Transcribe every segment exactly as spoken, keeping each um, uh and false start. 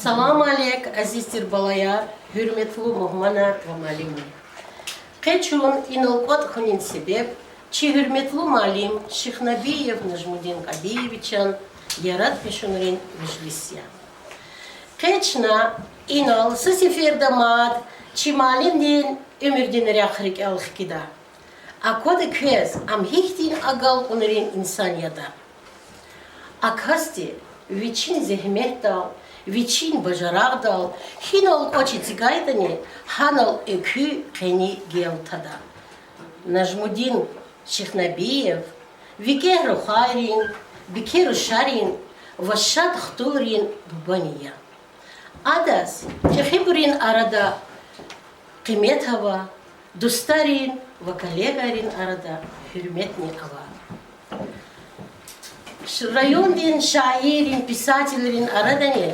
Салам алейк, азиз тир балаяр, гьуьрметлу мугьманар ва муаллимар! Къе чун инал кӀватӀ хьунин себеб чи гьуьрметлу муаллим Шихнабиев Нажмудин Къадиевичан яратмишунрин межлис я. Къе чна инал са сеферда мад чи муаллимдин уьмуьрдин рехъ рикӀел хкида. Аквада квез, ам гьихьтин агалкьунрин инсан ятӀа. А касди вичин зегьметдал, вичин бажарагъдал гьинал кӀвач эцигайтӀани, гьанал экуь къени гел тада. Нажмудин Шихнабиев викӀегь рухвайрин, бикер рушарин ва шад хтулрин бубани я. Адаз чӀехибурун арада къимет ава, дустарин ва коллегайрин арада гьуьрметни ава. Ш-, райондин шаиррин, писателрин арадани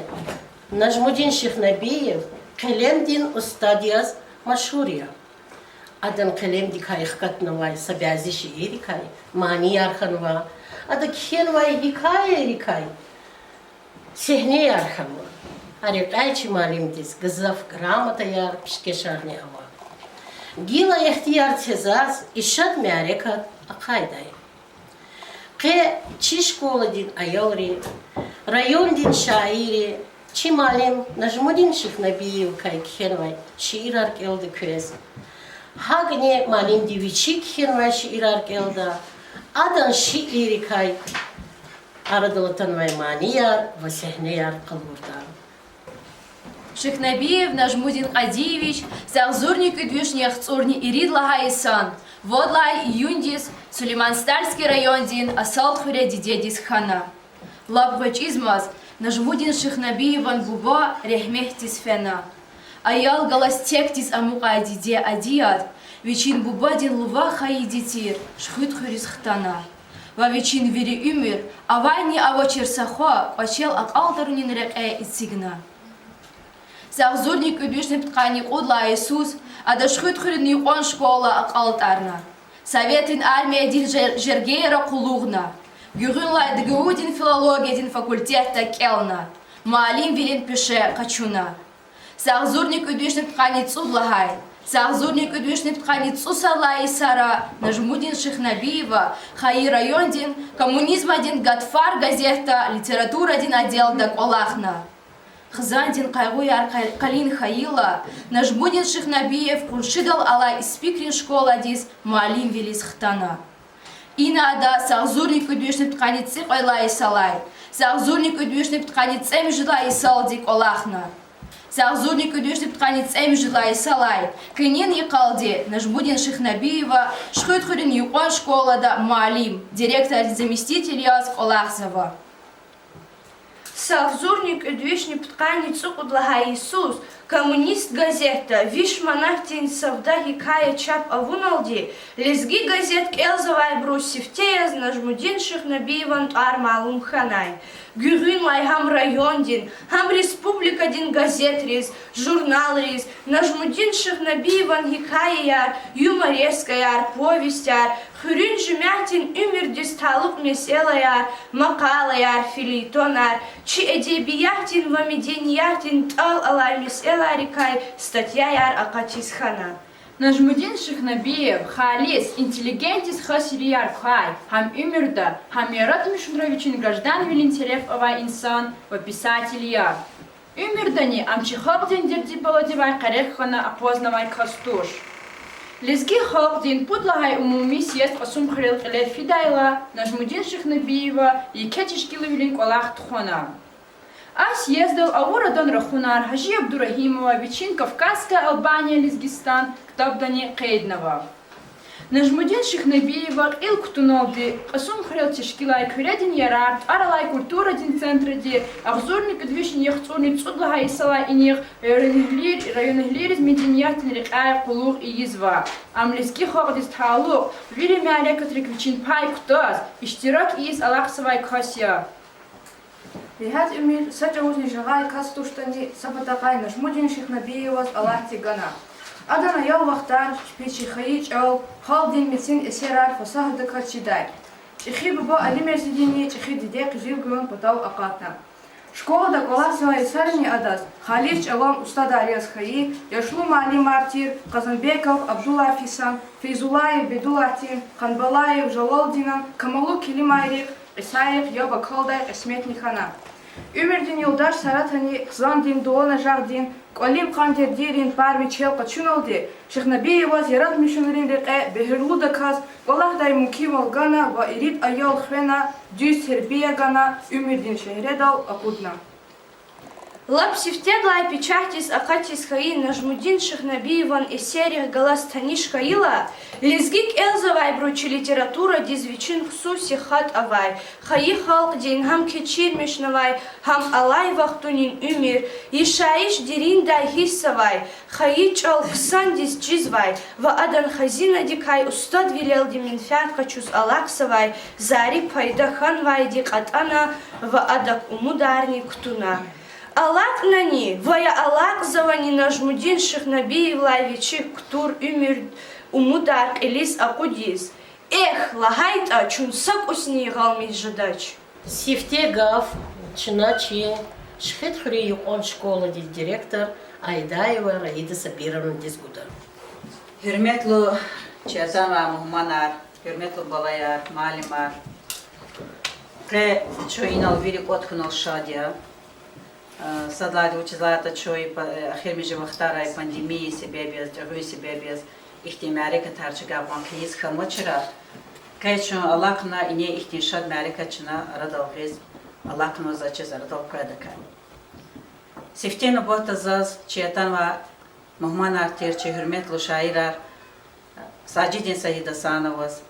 Нажмудин Шихнабиев къелемдин устад яз машгьур я. Адан къелемдикай хкатнавай са бязи шииррикай манияр хьанва, ада кхьенвай гьикаярикай сегьнеяр хьанва. А рекьяй чи муаллимдиз гзаф грамотаяр, пишкешарни ава. Гила ихтияр це заз и шад мярекат ахъайдай. Къе чи школадин аялри, райондин шаирри чи муаллим Нажмудин Шихнабиевакай кхьенвай шиирар кӀелда квез. ГьакӀни муаллимди вичи кхьенвай шиирар кӀелда, адан шииррикай арадал атанвай манияр ва сегьнеяр къалурда. Шихнабиев Нажмудин Къадиевич са агъзурни кӀуьд вишни яхцӀурни ирид лагьай йисан, вад лагьай июндиз Сулейман-Стальский райондин Асалхуьре дидедиз хьана. Лап гъвечӀизмаз Нажмудин Шихнабиеван буба регьметдиз фена. Аял галаз текдиз амукьай диде Адият вичин бубадин луваг хайиди тир Шуьхуьтхуьриз хтана ва вичин вири уьмуьр авайни авачир са хва кӀвачел акьалтӀарунин рекье эцигна. Са агъзурни кӀуьд вишни пудкъанни кьуд лагьай йисуз ада Шуьхуьтхуьруьн юкьван школа акьалтӀарна. Советрин армиядин жер-, жергейра къуллугъна. Гуьгъуьнлай ДГУ-дин филологиядин факультетда кӀелна, муаллимвилин пеше къачуна. Са агъзурни кӀуьд вишни пудкъанни цӀуд лагьай, са агъзурни кӀуьд вишни пудкъанни цӀусад лагьай йисара Нажмудин Шихнабиева хайи райондин Коммунизмадин гатфар газетда литературадин отделда кӀвалахна. Хизандин къайгъуяр къа-, къалин хьайила, Нажмудин Шихнабиев къуншидал алай Испикрин школадиз муаллимвилиз хтана. Ина ада са агъзурни кӀуьд вишни пудкъанни цӀикьвед лагьай йисалай са агъзурни кӀуьд вишни пудкъанни цӀемуьжуьд лагьай йисалди кӀвалахна. Са агъзурни кӀуьд вишни пудкъанни цӀемуьжуьд лагьай йисалай къенин йикъалди Нажмудин Шихнабиева Шуьхуьтхуьруьн юкьван школада муаллим, директордин заместитель яз кӀвалахзава. Са агъзурни кӀуьд вишни пудкъанни цӀукьуд лагьай йисуз Коммунист газетда виш манатдин савда гьикая чап авуналди, Лезги газет кӀелзавайбуруз сифте яз Нажмудин Шихнабиеван тӀвар малум хьанай. Гуьгъуьнлай гьам райондин, гьам республикадин газетриз, журналриз Нажмудин Шихнабиеван гьикаяяр, юморескаяр, повестяр, хуьруьн жемятдин уьмуьрдиз талукь месэлаяр, макъалаяр, фельетонар, чи эдебиятдин ва медениятдин тӀал алай месэлайрикай статьяяр акъатиз хьана. Нажмудин Шихнабиев халис интеллигентдиз хас вирияр квай, гьам уьмуьрда, гьам яратмишунра вичин гражданвилин тереф авай инсан ва писатель я. Уьмуьрдани ам чи халкьдин дерди-баладивай къерех хьана акъвазнавай кас туш. Лезги халкьдин пуд лагьай умуми съезд Кьасумхуьрел кьиле фидайла, Нажмудин Шихнабиева еке тешкилвилин кӀвалах тухвана. А съездал авур адан рахунар Гьажи Абдурагьимова вичин Кавказская Албания, Лезгистан ктабдани къейднава. Нажмудин Шихнабиева кьил кутуналди, Кьасумхуьрел тешкилай Куьредин ярар тӀвар алай культурадин центради агъзурни кӀуьд вишни яхцӀурни цӀуд лагьай йисалай инихъ районэгьлийриз медениятдин рекьяй къуллугъ ийизва. Ам лезги халкьдиз талукь вири мярекатрик вичин пай кутаз иштирак ийиз алахъзавай кас я. Регьят уьмуьр са чӀавузни жагъай кас туштӀани, са патахъай Нажмудин Шихнабиеваз Аллагьди гана. Адан аял вахтар, чпи чи хайи чӀал, халкьдин мецин эсерар фасагьатдаказ чидай. ЧӀехи буба Алимерзидинни чӀехи диде къизил гуьгъуьн патав акъатна. Школада кӀвалахзавай йисарани адаз халис чӀалан устадар яз хьайи яшлу муаллимар тир Къазанбеков Абдуллафисан, Фейзуллаев Бедуллагьдин, Ханбалаев Жалалдинан камаллу келимайрихъ, кьисайрихъ яб акалдай кьисметни хьана. Уьмуьрдин юлдаш Саратани хизандин, дуланажагъдин, кӀвалин къандердийрин пар вичел къачуналди, Шихнабиеваз яратмишунрин рекье бегьерлудаказ кӀвалахдай мумкинвал гана ва ирид аял хвена, дуьз тербия гана, уьмуьрдин шегьредал акъудна. Лап сифтедилай печатдиз акъатиз хьайи Нажмудин Шихнабиеван эсеррихъ галаз таниш хьайила, лезги кӀелзавайбуру чи литературадиз вичин хсуси хатӀ авай, хайи халкьдин гьам кечирмишнавай, гьам алай вахтунин уьмуьр, яшайиш дериндай гьиссзавай, хайи чӀал хъсандиз чизвай ва адан хазинадикай устадвилелди менфят къачуз алахъзавай зари пайда хьанвайди кьатӀана ва адак умударни кутуна. АлакӀнани ва я алакьзавани Нажмудин Шихнабиевлай вичи кутур уьмуьр, умудар кьилиз акъудиз? Эхь, лагьайтӀа, чун са кӀусни гъалмиз жедач. Сифте гаф чна чи Шихидхуьруьн юкьван школадин директор Айдаева Раида Сабировнадиз гуда. Гьуьрметлу чи атанвай мугьманар, гьуьрметлу балаяр, муаллимар, къе чун инал вири кӀватӀ хьунал шад я. Сад лагьайди вучиз лагьайтӀа чун эхиримжи вахтара пандемия себеб яз, тӀегъуьн себеб яз ихьтин мярекатар чна гьакӀ кьилиз хьанвачир. Къе чун алахъна ине ихьтин шад мярекат чна арадал гъиз, алахънаваз чиз арадал къведакай. Сифте нубатда заз чи атанвай мугьманар тир чи гьуьрметлу шаирар Сажидин Саидгьасановаз,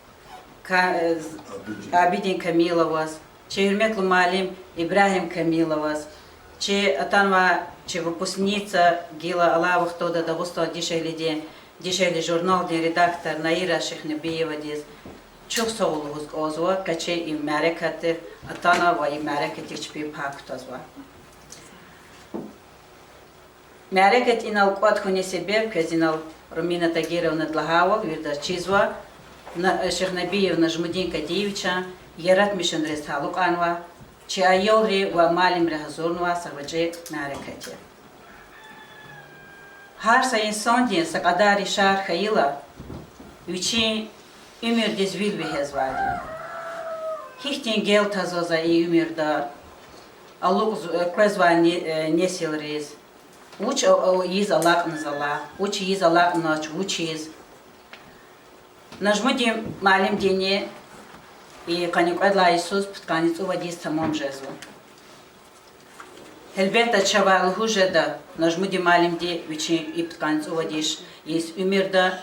Абидин Камиловаз, чи гьуьрметлу муаллим Ибрагьим Камиловаз, чи атанвай чи выпускница, гила алай вахтунда Дагъустандин дишегьлидин, Дишегьли журналдин редактор Наира Шихнабиевадиз чухсагъул лугьуз кӀанзава, къе чи и мярекатдихъ атана ва и мярекатдихъ чпин пай кутазва. Мярекат инал кӀватӀ хьунин себеб квез инал Румина Тагировнада лагьайвал виридаз чизва, Шихнабиев Нажмудин Кадиевичан яратмишунриз талукьарнавай, чи аялри ва муаллимри гьазурнавай са гъвечӀи мярекат я. Гьар са инсандин са кьадар яшар хьайила, вичин уьмуьрдиз вил вегьезвайди. Гьихьтин гел тазва за и уьмуьрда, алукьз-, къвезвай не-, несилриз, вуч ийиз алакьна за лагь, вуч ийиз алакьнач, вучиз. Нажмудин муаллимдини и къанни кьвед лагьай йисуз пудкъанни цӀувад йис тамам жезва. Гьелбетда, чавай лугьуз жеда, Нажмудин муаллимди вичин и пудкъанни цӀувад йис, йис уьмуьрда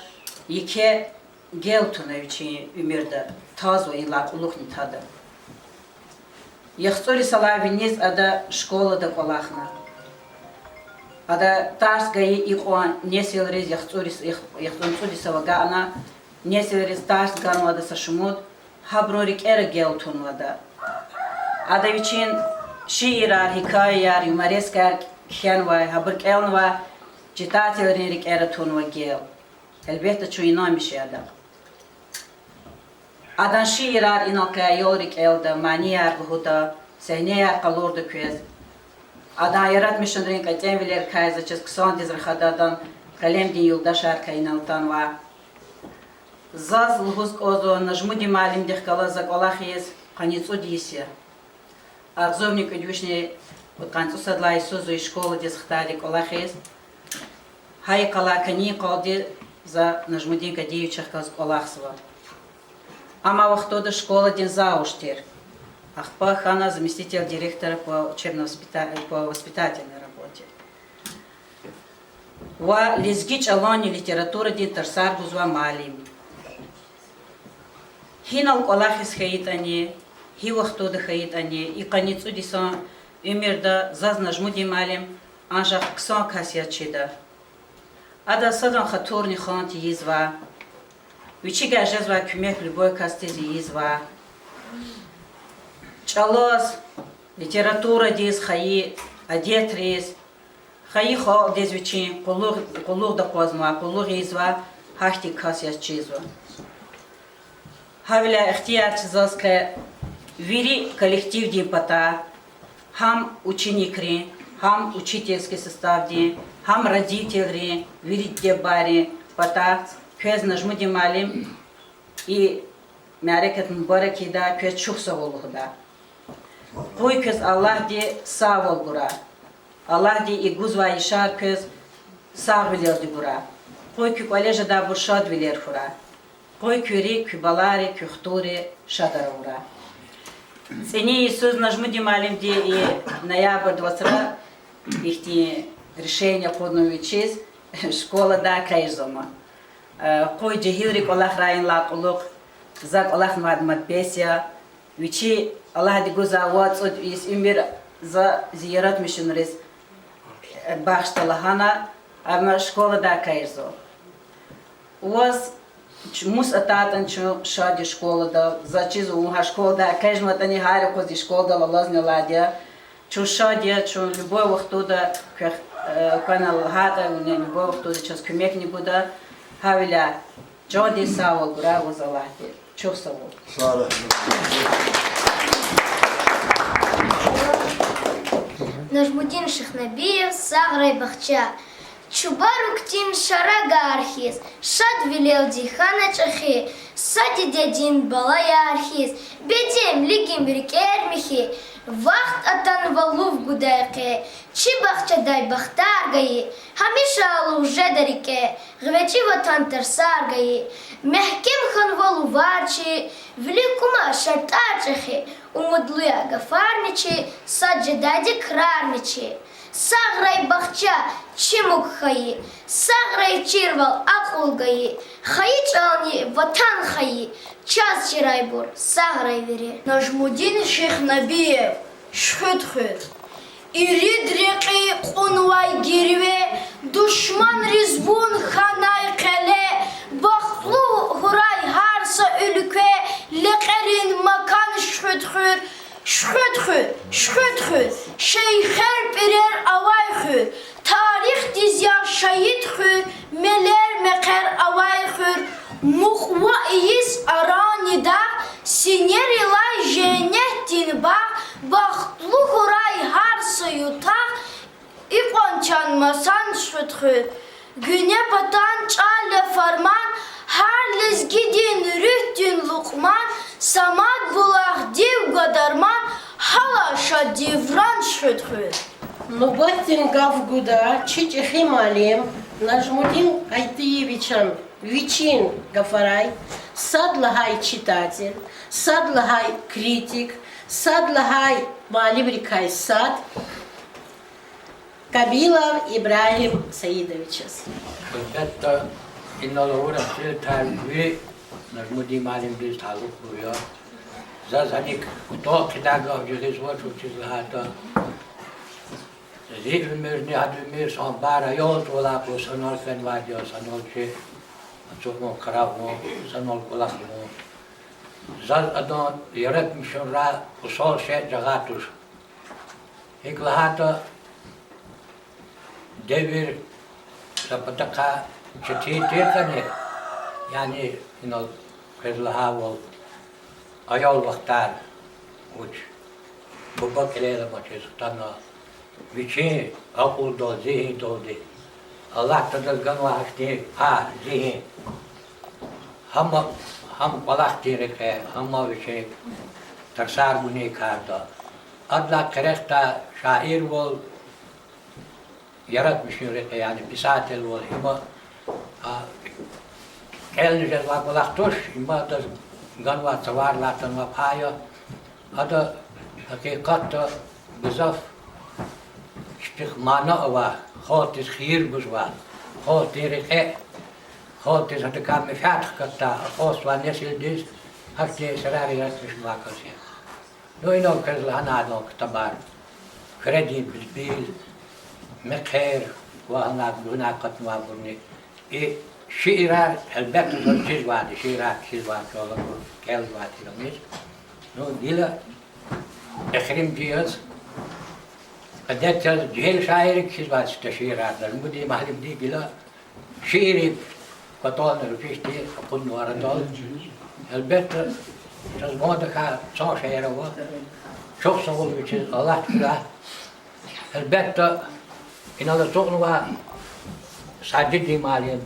еке гел туна вичин уьмуьрда, тазва, идалай кьулухъни тада. ЯхцӀур йисалай виниз ада школада кӀвалахна. Ада тарс гайи икьван несилриз, яхцӀур йис-, ях-, яхцӀурни цӀуд йисав агакьна, несилриз тарс ганва ада са шумуд, гьабурун рикӀера гел тунва ада. Ада вичин шиирар, гьикаяяр, юморескаяр кхьенвай, гьабур кӀелнавай читателрин рикӀера тунва гел. Гьелбетда, чун инанмиш я адахъ. Адан шиирар инал къе аялрин кӀелда, манияр лугьуда, сегьнеяр къалурда квез. Адан яратмишунрин кьетӀенвилерикай за чиз хъсандиз рахада, адан къелемдин юлдашарикай инал атанвай. Заз лугьуз кӀанзава, Нажмудин муаллимдихъ галаз за кӀвалах ийиз къанни цӀуд йис я. Агъзурни кӀуьд вишни кьудкъанни цӀусад лагьай йисуз зун и школадиз хтайди кӀвалах ийиз, гьа йикъалай каникулди за Нажмудин Кадиевичахъ галаз кӀвалахзава. Ам а вахтунда школадин завуч тир. Ахпа хьана заместитель директора по учебно-воспита-, по воспитательной работе. Ва лезги чӀаланни литературадин тарсар гузвай муаллим. Гьинал кӀвалахиз хьайитӀани, гьи вахтунда хьайитӀани, и къанни цӀуд йисан уьмуьрда заз Нажмудин муаллим анжах хъсан кас яз чида. Ада садан хатурни хан тийизва, вичивай жезвай куьмек любой касдиз ийизва. ЧӀалаз, литературадиз, хайи адетриз, хайи халкьдиз вичин къуллугъ-, къуллугъда акъвазнавай, къуллугъ ийизвай гьахьтин кас яз чизва. Гьавиляй ихтияр це заз къе вири коллективдин патай, гьам ученикрин, гьам учительский составдин, гьам родителрин, вири диде-бубайрин патай квез Нажмудин муаллим и мярекат мубарак ийида, квез чухсагъул лугьуда. Къуй квез Аллагьди сагъвал гурай. Аллагьди и гузвай ишар квез сагъвилелди гурай. Къуй куь кӀвале жедайбур шадвилер хьурай. Къуй куь рикӀ, куь балайри, куь хтулри шадар авурай. ЦӀини йисуз Нажмудин муаллимди и ноябрда вацра ихьтин решение акъудна вичиз школадай экъечӀзава. Э, къуй жегьилрин кӀвалахрай инлай кьулухъ за кӀвалахнавайди мад бес я. Вичи Аллагьди гузвай вад цӀуд йис уьмуьр за зи яратмишунриз, э, бахшда лагьана, амма школадай экъечӀзава. Ваз ч-, мус атайтӀани чун шад я школадал, заз чизва вун гьа школадай экъечӀнаватӀани, гьар юкъуз и школадал алазни алайди я. Чун шад я, чун любой вахтунда квехъ, э, квана лагьайтӀа, вуна любой вахтунда чаз куьмекни гуда. Гьавиляй чандин сагъвал гурай ваз Аллагьди. Чухсагъул. Нажмудин Шихнабиев, Сагърай бахча. Чубарук тин шарагар хьиз, шадвилелди хьана чӀехи, са дидедин балаяр хьиз, бедем, лигим рикӀер михьи, вахт атанва лув гудай къе, чи бахчадай бахтар гайи, гьамишалугъ жеда рикӀе, гъвечӀи ватан тарсар гайи, мягькем хьанва лувар чи, вилик кӀума шартӀар чӀехи, умудлу я гафарни чи, сад жедайди крарни чи. Сагърай бахча, чи муг хайи, сагърай чирвал, акьул гайи, хайи чӀални ватан хайи, чаз чирайбур сагърай вири. Нажмудин Шихнабиев, Шуьхуьд хуьр. Ирид рекьи кьунвай гирве, душманриз вун хьанай къеле, бахтлу хьурай гьар са уьлкве, лекьерин макан Шуьхуьд хуьр, Шуьхуьд хуьр, Шуьхуьд хуьр, шейхер, пирер авай хуьр, тарихдиз я шагьид хуьр, мелер, мехъер авай хуьр, мукьва ийиз Арани дагъ, синерилай женнетдин багъ, бахтлу хьурай гьар са ютагъ, икьван чан масан Шуьхуьд хуьр. Гуьне патан чӀал я фарман, гьар лезгидин руьгьдин лукьман, са мад булахдив гва дарман, гьалай шад девран Шуьхуьд хуьр. Нубатдин гаф гуда чи чӀехи муаллим Нажмудин Къайтиевичан вичин гафарай, сад лагьай читатель, сад лагьай критик, сад лагьай муаллимрикай сад Камилов Ибрагьим Саидовичаз. Гьелбетда, инал авур асиртай вири Нажмудин муаллимдиз талукьлу я. Заз гьаник кутал хъидай гаф жагъизва, чун чиз лагьайтӀа, зи уьмуьрни, гьадан уьмуьр, санал бар аял тӀвалай кьулухъ санал фенвайди я, санал чи ацукьун-къаравун, санал кӀвалахун. Заз адан яратмишунрай усал шей жагъай туш. ГьикӀ лагьайтӀа, девир са патахъай четин тир кӀани, яни инал квез лагьайвал, аял вахтар вуч, буба кьилел амачиз хтана, вичин акьулдал, зигьиндалди, Аллагьди адаз ганвай гьахьтин пай, зигьин, гьам, гьам кӀвалахдин рекье, гьам вичин тарсар гунин карда. Адалай къерехдай шаирвал, яратмишунрин рекье, яни писателвал, има, а, кӀелни жезвай кӀвалах туш, има адаз ганвай, цаварилай атанвай пай я. Ада гьакъикъатда гзаф чпихъ мана авай, халкьдиз хийир гузвай, халкьдин рекье, халкьдиз гьадакай менфят хкатдай, акъатзавай несилдиз Гьахьтин эсерар яратмишнавай кас я. Ну, инал квез лагьанайдалай ктабар, Куьредин билбил, Мехъер ва гьана гуьгъуьнай акъатнавайбурни. И шиирар, гьелбетда, заз чизвайди, шиирар кхьизвай чӀал абур, кӀелзавай тир аниз. Ну, гила эхиримжи яз, адет яз, жегьил шаирри кхьизвай сифте шиирар, Нажмудин муаллимди гила шииррин кӀватӀални руфишди акъуднава арадал. Гьелбетда, чаз мад хьайи цан шаир ава. Чухсагъул вичиз, Аллагь шукур. Гьелбетда, инал ацукьнавай Сажидин муаллим,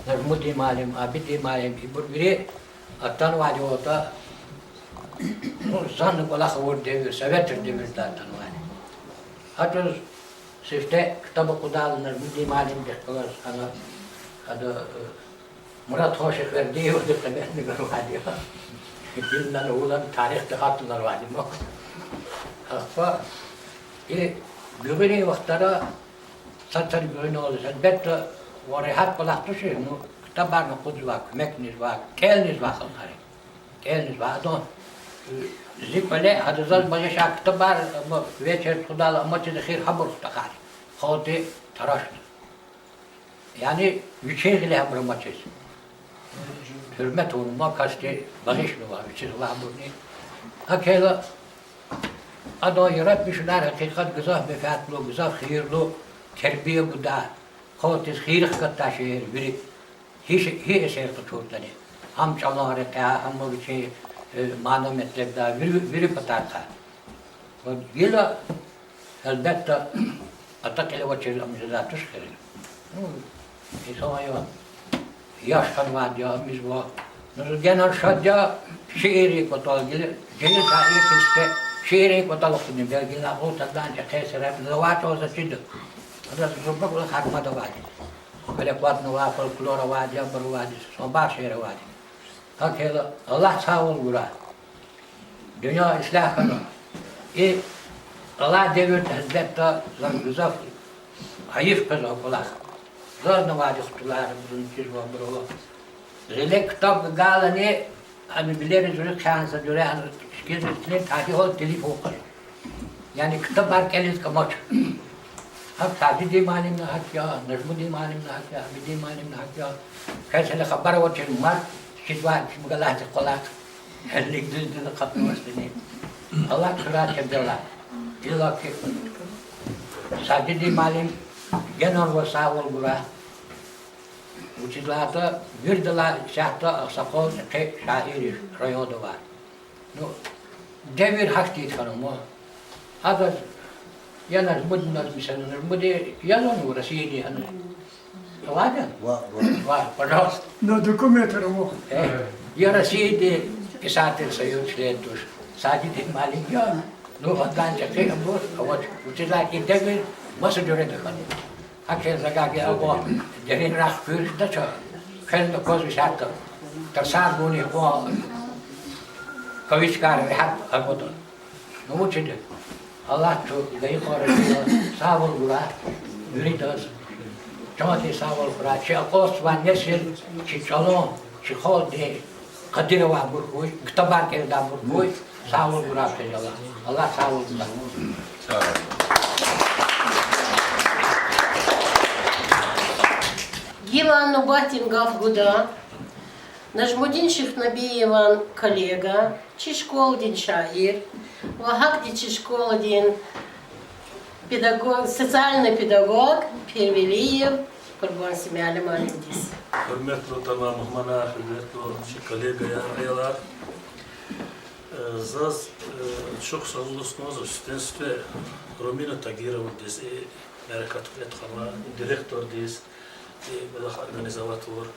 Нажмудин муаллим, Абидин муаллим, ибур вири атанвайди ватӀа, ну, зани кӀвалах авур девир, советрин девирда атанвайди. Гьа чӀавуз сифте ктаб акъудайла Нажмудин муаллимдихъ галаз гьана, ада, э, Мурад Хошихвердиевади къиметни гвайди я. Гила ана вуна тарихдиз гьатнавайди я. Ахпа и гуьгъуьнин вахтара, сад-садаз гуьгъуьнал, гьелбетда, ва регьят кӀвалах туш, ну, ктабарни акъудзавай, куьмекни ийизвай, кӀелни ийизвай халкьари. КӀелни ийизвай. Адан, э, зи кӀвале гьада заз багъишай ктабар, ама вечер тухудайла амачиз эхир гьабур хутахар. Халкьди тарашна. Яни вичин гъиле гьабур амачиз. Гьуьрмет авуна, ма касди багъишнава вичиз гъиле гьабурни. ГьакӀ хьайила, адан яратмишунар гьакъикъат гзаф менфятлу, гзаф хийирлу, тербия гудай, халкьдиз хийир хкатдай шейэр вири, гьи ше-, гьи эсер къачуртӀани. Гьам чӀалан рекьяй, гьам вичин, э, мана-метлебдай, вири, вири патарихъай. Ва гила, гьелбетда, атӀа кьил авачиз ам жедай туш хьи. Ну, инсан я, яш хьанвайди я, мизва. Ну, зун генани шад я, шииррин кӀватӀал гила, жегьил шаир хьиз, шииррин кӀватӀал хьунин белгина, акьул тадан чӀехи эсерар, завай чӀавуз ачида. Адаз зурба кӀвалахар мад авайди. Квеле кватнавай, фольклор авайди, абур авайди, са бязи шейэр авайди. ГьакӀ хьайила, Аллагь сагъвал гурай. Дуьнья ислягь хьана. И алай девирда, гьелбетда, заз гзаф гьайиф къвезва кӀвалах. Заз авайди хтулар, зун чизвайбур ава. Гъиле ктаб гайилани, гьана вилериз руьгь хъийиз са жуьре, гьана шикилриз килигна, тади гьал телефон къачу. Яни ктабар кӀелиз кӀамач. ГьакӀ Сажидин муаллимни гьакӀ я, Нажмудин муаллимни гьакӀ я, Абидин муаллимни гьакӀ я. Квез гьеле хабар авачир, мад чизвай чӀимгелайди кӀвалах. Гьелелиг дуьз-дуьз акъатнавачни. Аллагь шукур, чебдалай. Иллаки Сажидин муаллим генани ваз сагъвал гурай. Вучиз лагьайтӀа виридалай исятда агъсакъал, чӀехи шаир я районда авай. Ну, девир гьахьтинди хьанва ма. Адаз, я Нажмудиназ, месела, Нажмудин язва Россиядин гьана. Авайди я? Ва, ва. Ва, пожалуйста. Ну, документар ава. Э, я Россиядин писателрин союза член туш. Сажидин муаллим я. Ну, адан чӀехи абур авач. Вучиз лагьайтӀа девир маса жуьреда хьанва. ГьакӀ хьайила за гьакӀ я, ава, дерин рехъ куьрсдач, квез аквазва исятда. Тарсар гуни ава, кавычкаяр регьят аквада. Ну, вучиз? Аллагь чун гайи кьван рахуй, сагъвал гурай виридаз. Чандин сагъвал хьурай, чи акьалтзавай несил чи чӀалан, чи халкьдин къадир авайбур хьуй, ктабар кӀелдайбур хьуй, сагъвал гурай квез Аллагь. Аллагь сагъвал гурай. Гила нубатдин гаф гуда Нажмудин Шихнабиеван коллега, чи школадин шаир ва гьакӀни чи школадин педагог, социальный педагог Первелиев Къурбан Семяни муаллимдиз. Гьуьрметлу тамам мугьманар, гьуьрметлу чи коллегаяр, аялар. Э, заз, э, чухсагъул лугьуз кӀанзава студентстве Румина Тагировадиз, и мярекат кьиле тухвана, директордиз, и кӀвалах организовать авур.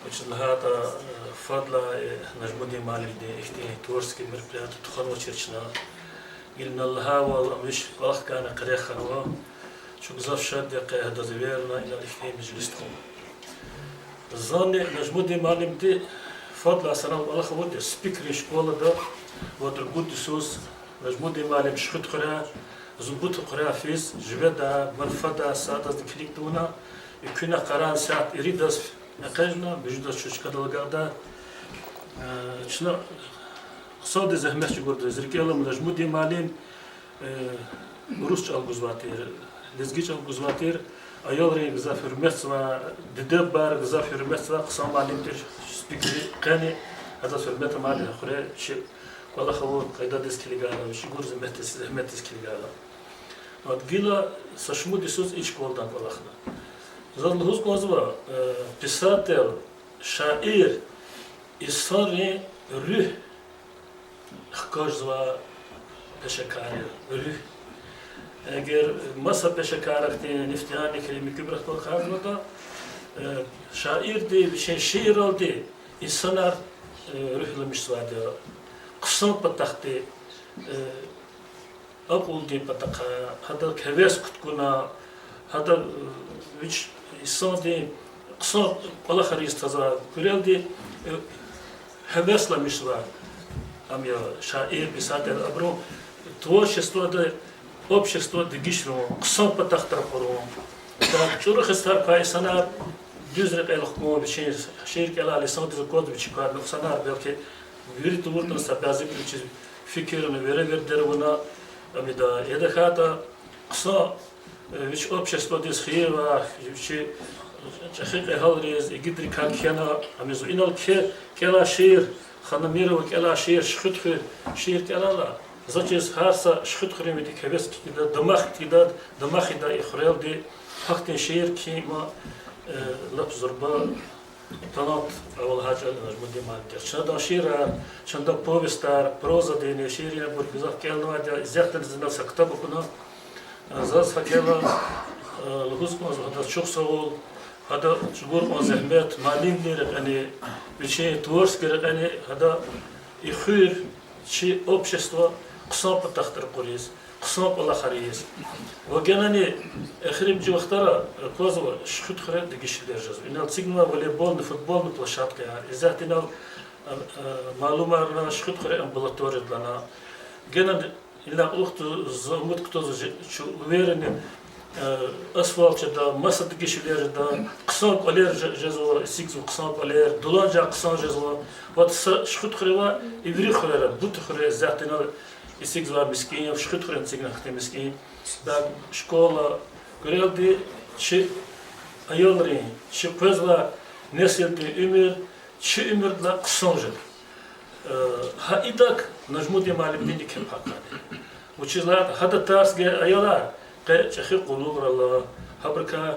Вучиз лагьайтӀа, э, фадлай, э, Нажмудин муаллимдин ихьтин творческий мероприятие тухванвачир чна. Гила инал лагьайвал, ам вич кӀвалах хьана къерех хьанва. Чун гзаф шад я къе гьадаз эверна, инал ихьтин межлис тухун. Зани Нажмудин муаллимди фадлай санал кӀвалах авурди я Сипикрин школада, вад-ругуд йисуз Нажмудин муаллим Шихидхуьряй, Зубутхуьряй физ, живедай, марфадай, садазни килиг тавуна, экуьнахъ къарагъна исятда иридаз экъечӀна, муьжуьдаз чун чкадал агакьда. Чна хъсанди зегьмет чӀугурда, зи рикӀел алама, Нажмудин муаллим, э, урус чӀал гузвай тир, лезги чӀал гузвай тир, аялрин гзаф гьуьрметзавай, диде-бубайрин гзаф гьуьрметзавай хъсан муаллим тир, спикерди къени, гьадаз гьуьрмет амайди хуьре чи кӀвалах авур къайдадиз килигайла, вичи гур зегьметдиз, зегьметдиз килигайла. Гила са шумуд йисуз и школадан кӀвалахна. Заз лугьуз кӀанзава, э, писатель, шаир, инсанрин руьгь хкажзавай пешекар я, руьгь. Эгер маса пешекарахъди, нефтяникри, муькуьбрахъ кӀвалахзаватӀа, э, шаирди вичин шиирралди инсанар, э, руьгьламишзавайди я, хъсан патахъди, э, акьулдин патахъай, гьадак гьевес кутуна, гьада, э, вич инсандин хъсан кӀвалахар ийиз тазвай куьрелди, э, гьевесламишзавай, ам я шаир, писатель, абурун творчествода, общество дегишарун, хъсан патахъ таркьурун. Ада чӀуру йисар квай инсанар дуьз рекьел хкун, вичин шиир кӀелайла инсандиз аквазва вичи квай нукьсанар, белки вири тавуртӀани са бязибуру вичиз фикирна, веревирдер авуна, ам ида, я тахьайтӀа хъсан, э, вич обществодиз хийир авай, вичи чӀехи кьегьалриз, игидрикай кхьена, ам ийизва. Инал кхьей кӀелай шиир, Ханамирова кӀелай шиир, Шихидхуьр шиир кӀелайла, заз чиз гьар са шихидхуьруьнвидик гьевес килигда, дамах килигда, дамах ийида и хуьрелди, гьахьтин шиир кхьин ман, э, лап зурба талант ава лагьай чӀал я Нажмудин муаллимдин. Чна адан шиирар, чна адан повестар, прозадин шиирар абур гзаф кӀелнавайди я, исятда заз инал са ктаб акуна. Заз гьакӀ хьайила, э, лугьуз кӀанзава гьадаз чухсагъул, гьада чӀугур кьван зегьмет, муаллимдин рекьени, вичин творческий рекьени, гьада и хуьр, чи общество хъсан патахъ таркьуриз, хъсан кӀвалахар ийиз. Ва генани эхиримжи вахтара, э, аквазва Шихидхуьре дегишвилер жезва. Инал эцигнава волейболни, футболни площадкаяр. Исятда инал, э, э, малумарна, Шихидхуьре амбулатория лагьана. Генани ина кьулухъ за умуд кутазва, чи уверенный, э, асфальт жеда, маса дегишвилер жеда, хъсан кӀвалер же-, жезва, эцигзава хъсан кӀвалер, дуланажагъ хъсан жезва. Вот са Шихидхуьре ва и вири хуьрера, Бутхуьре, исятда инал эцигзавай мискӀин, Шихидхуьре эцигна хьтин мискӀин, да, школа, куьрелди чи аялрин, чи къвезвай несилдин уьмуьр чи уьмуьрдилай хъсан жеда. Э, гьа идак Нажмудин муаллимдинни кхьей пай квайди. Вучиз лагьайтӀа гьадан тарс гайи аялар къе чӀехи къуллугърал ала, гьабурукай,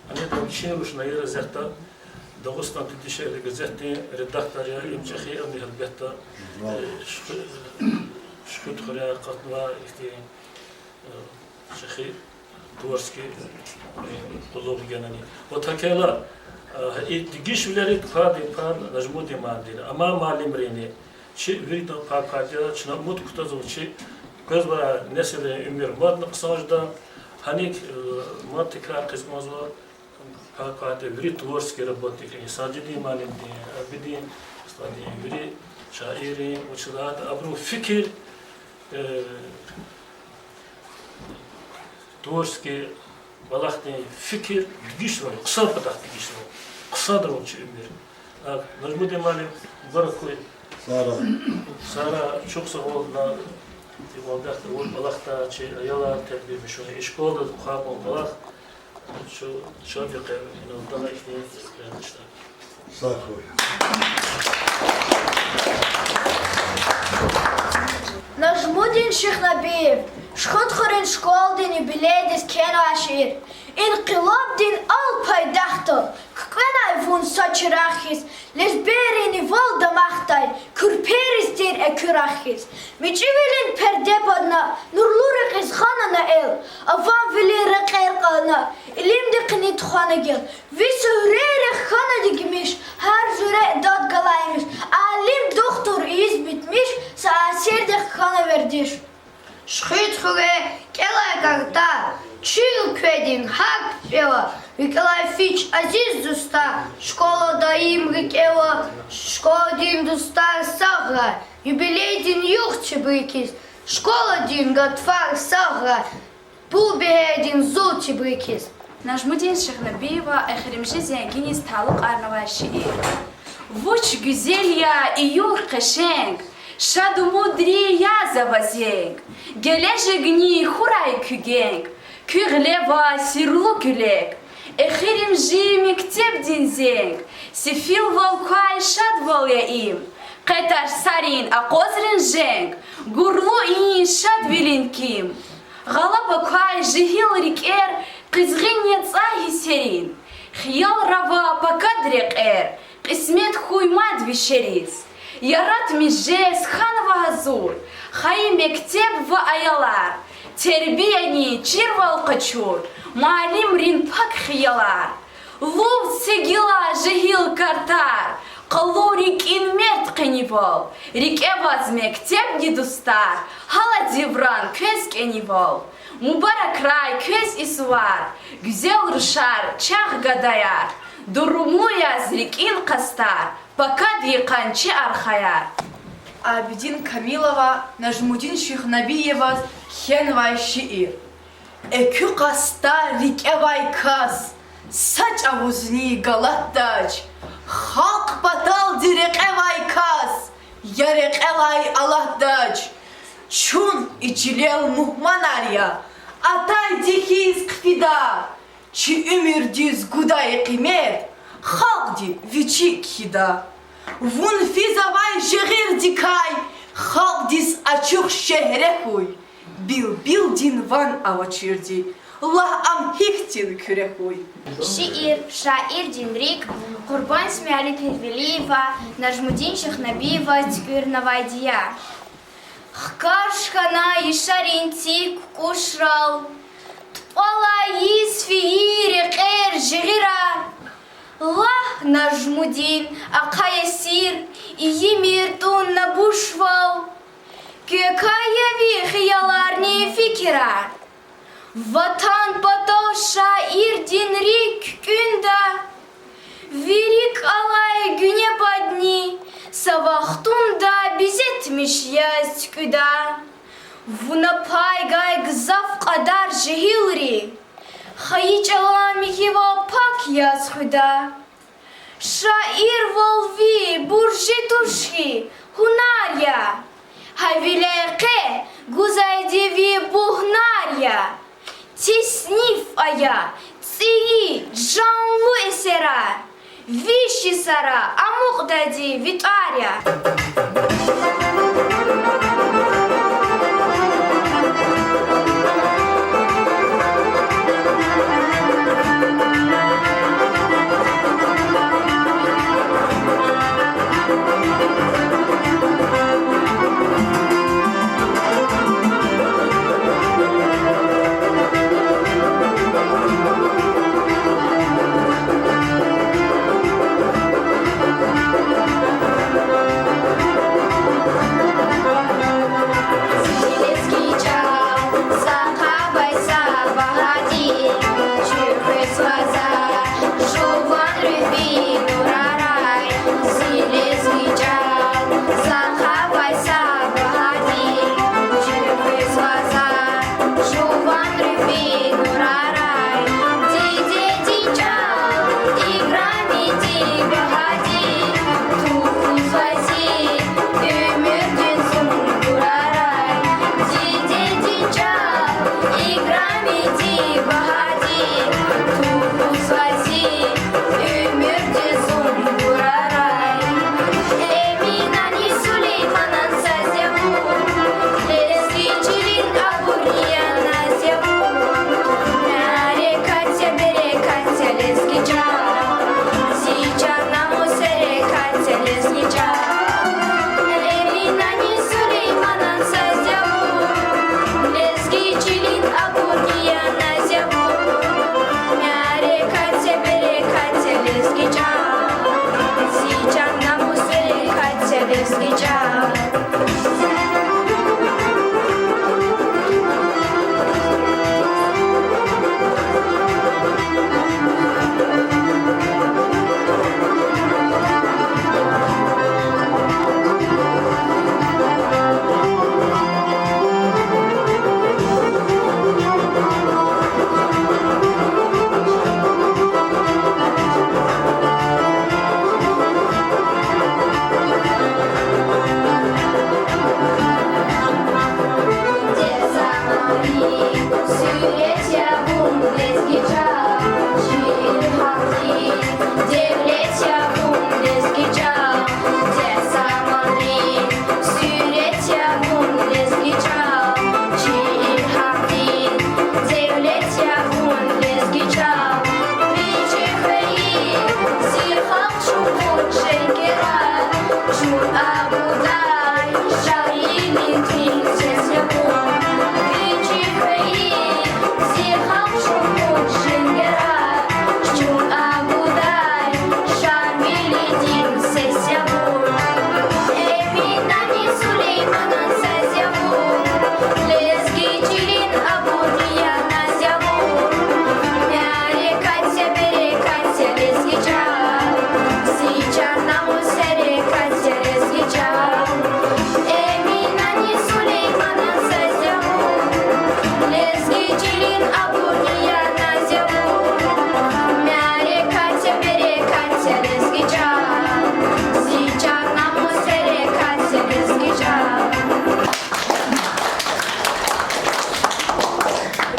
гьаниз вичин рушнайир исятда Дагъустандин дишегьли газетдин редактор я, им чӀехи, ам гьелбетда, э, Шихи-, Шихидхуьре акъатнавай ихьтин, э, чӀехи творческий, э, къуллугъ генани. Вот гьакӀ хьайила, э, и дегишвилерин пай, пай Нажмудин муаллимдин, амай муаллимринни, чи виридан пай квайди я, чна умуд кутазва чи къвезвай несилрин уьмуьр мадни хъсан жеда, гьаник, э, мад тикрар хъийиз кӀанзава, пай квайди я вири творческий работникрин, Сажидин муаллимдин, Абидин устадин, вири шаиррин, вучиз лагьайтӀа абурун фикир, э, творческий кӀвалахдин фикир дегишарун, хъсан патахъ дегишарун, хъсанарун чи уьмуьр. А, Нажмудин муаллим, мубарак хьуй. Сагърай. Сагърай, чухсагъул, на, и валдахда авур кӀвалахда чи аялар тербиямишун, и школада квай кӀвалах, чу, чун ви къе, инал атана ихьтин къе ишта. Сагърай. Нажмудин Шихнабиев, Шихидхуьруьн школадин юбилейдиз кхьенвай шиир. Инкъилабдин ал пайдахда куькӀвенай вун са чирагъ хьиз, лезбийринни вал дамахдай куьрпериз тир экуьрагъ хьиз. МичӀивилин перде падна нурлу рекьиз гъана на эл, авамвилин рекьер кьана, илимдихъни тухвана гел. Ви суьгьрейрихъ хьана дигмиш, гьар жуьре дад галаймиш, алим, духтур ийиз битмиш, са асирдихъ хьана вердиш. Шихидхуьре кӀелай кӀантӀар, чи уьлкведин гьакӀ пипӀела, викӀелай фич, азиз дустар, школа даим рикӀела, школадин дустар сагърай, юбилейдин югъ чибур хьиз, школадин гатфар сагърай, пул бегьердин зул чибур хьиз. Нажмудин Шихнабиеван эхиримжи зенгиниз талукьарнавай шиир. Вуч гуьзел я июль къешенг, шад умудри яз ава зенг, гележегни хьурай куь генг, куь гъиле авай сирлу куьлег, эхиримжи мектебдин зенг, сефилвал квай шадвал я им, къе тарсарин акъвазрин женг, гурлу и шадвилин ким. Гъалаба квай жегьил рикӀер, къизгъин я цӀай гьиссерин, хиялра ава пакад рекьер, кьисмет хьуй мад вишериз. Яратмиш жез хьанва гьазур хайи мектеб ва аялар, тербияни чирвал къачур муаллимрин пак хиялар. Лув це гила жегьил картар, къалу рикӀин мерд къенивал, рикӀе аваз мектебни дустар, гьаладивран квез кӀанивал. Мубаракрай квез и сувар, гуьзел рушар, чахъ гадаяр, дуруму яз рикӀин къастар, пакад йикъан чи архаяр. Абидин Камилова Нажмудин Шихнабиеваз кхьенвай шиир. Экуь къастар рикӀе авай кас са чӀавузни галатдач, халкь паталди рекье авай кас я рекьелай алатдач. Чун и чилел мугьманар я, атайди хьиз хъфида, чи уьмуьрдиз гудай къимет халкьди вичи кхьида. Вун физвай жигъирдикай халкьдиз ачух шегьре хьуй, билбилдин ван авачирди лагь, ам гьихьтин куьре хьуй. Шиир, Шаирдин рикӀ, Къурбан Исмаиловна Первелиева Нажмудин Шихнабиеваз туькӀуьрнавайди я. Хкаж хьана яшарин цик кукӀушрал, тупӀалай ийиз фейи рекьер, жигъирар. Лагь, Нажмудин, ахъа ясир ийимир тунни бушвал, квекай я ви хияларни фикирар. Ватан патал шаирдин рикӀ куькӀуьнда, ви рикӀ алай гуьнебадни са вахтунда безетмиш яз туькӀуьда. Вуна пай гай гзаф кьадар жегьилри хайи чӀалан михьивал пак яз хуьда. Шаирвал ви буржи туш хьи, гьунар я, гьавиляй къе гузвайди ви бугьнар я. Тесниф ая цӀийи жанлу эсерар, виш йисара амукьдайди ви тӀвар я.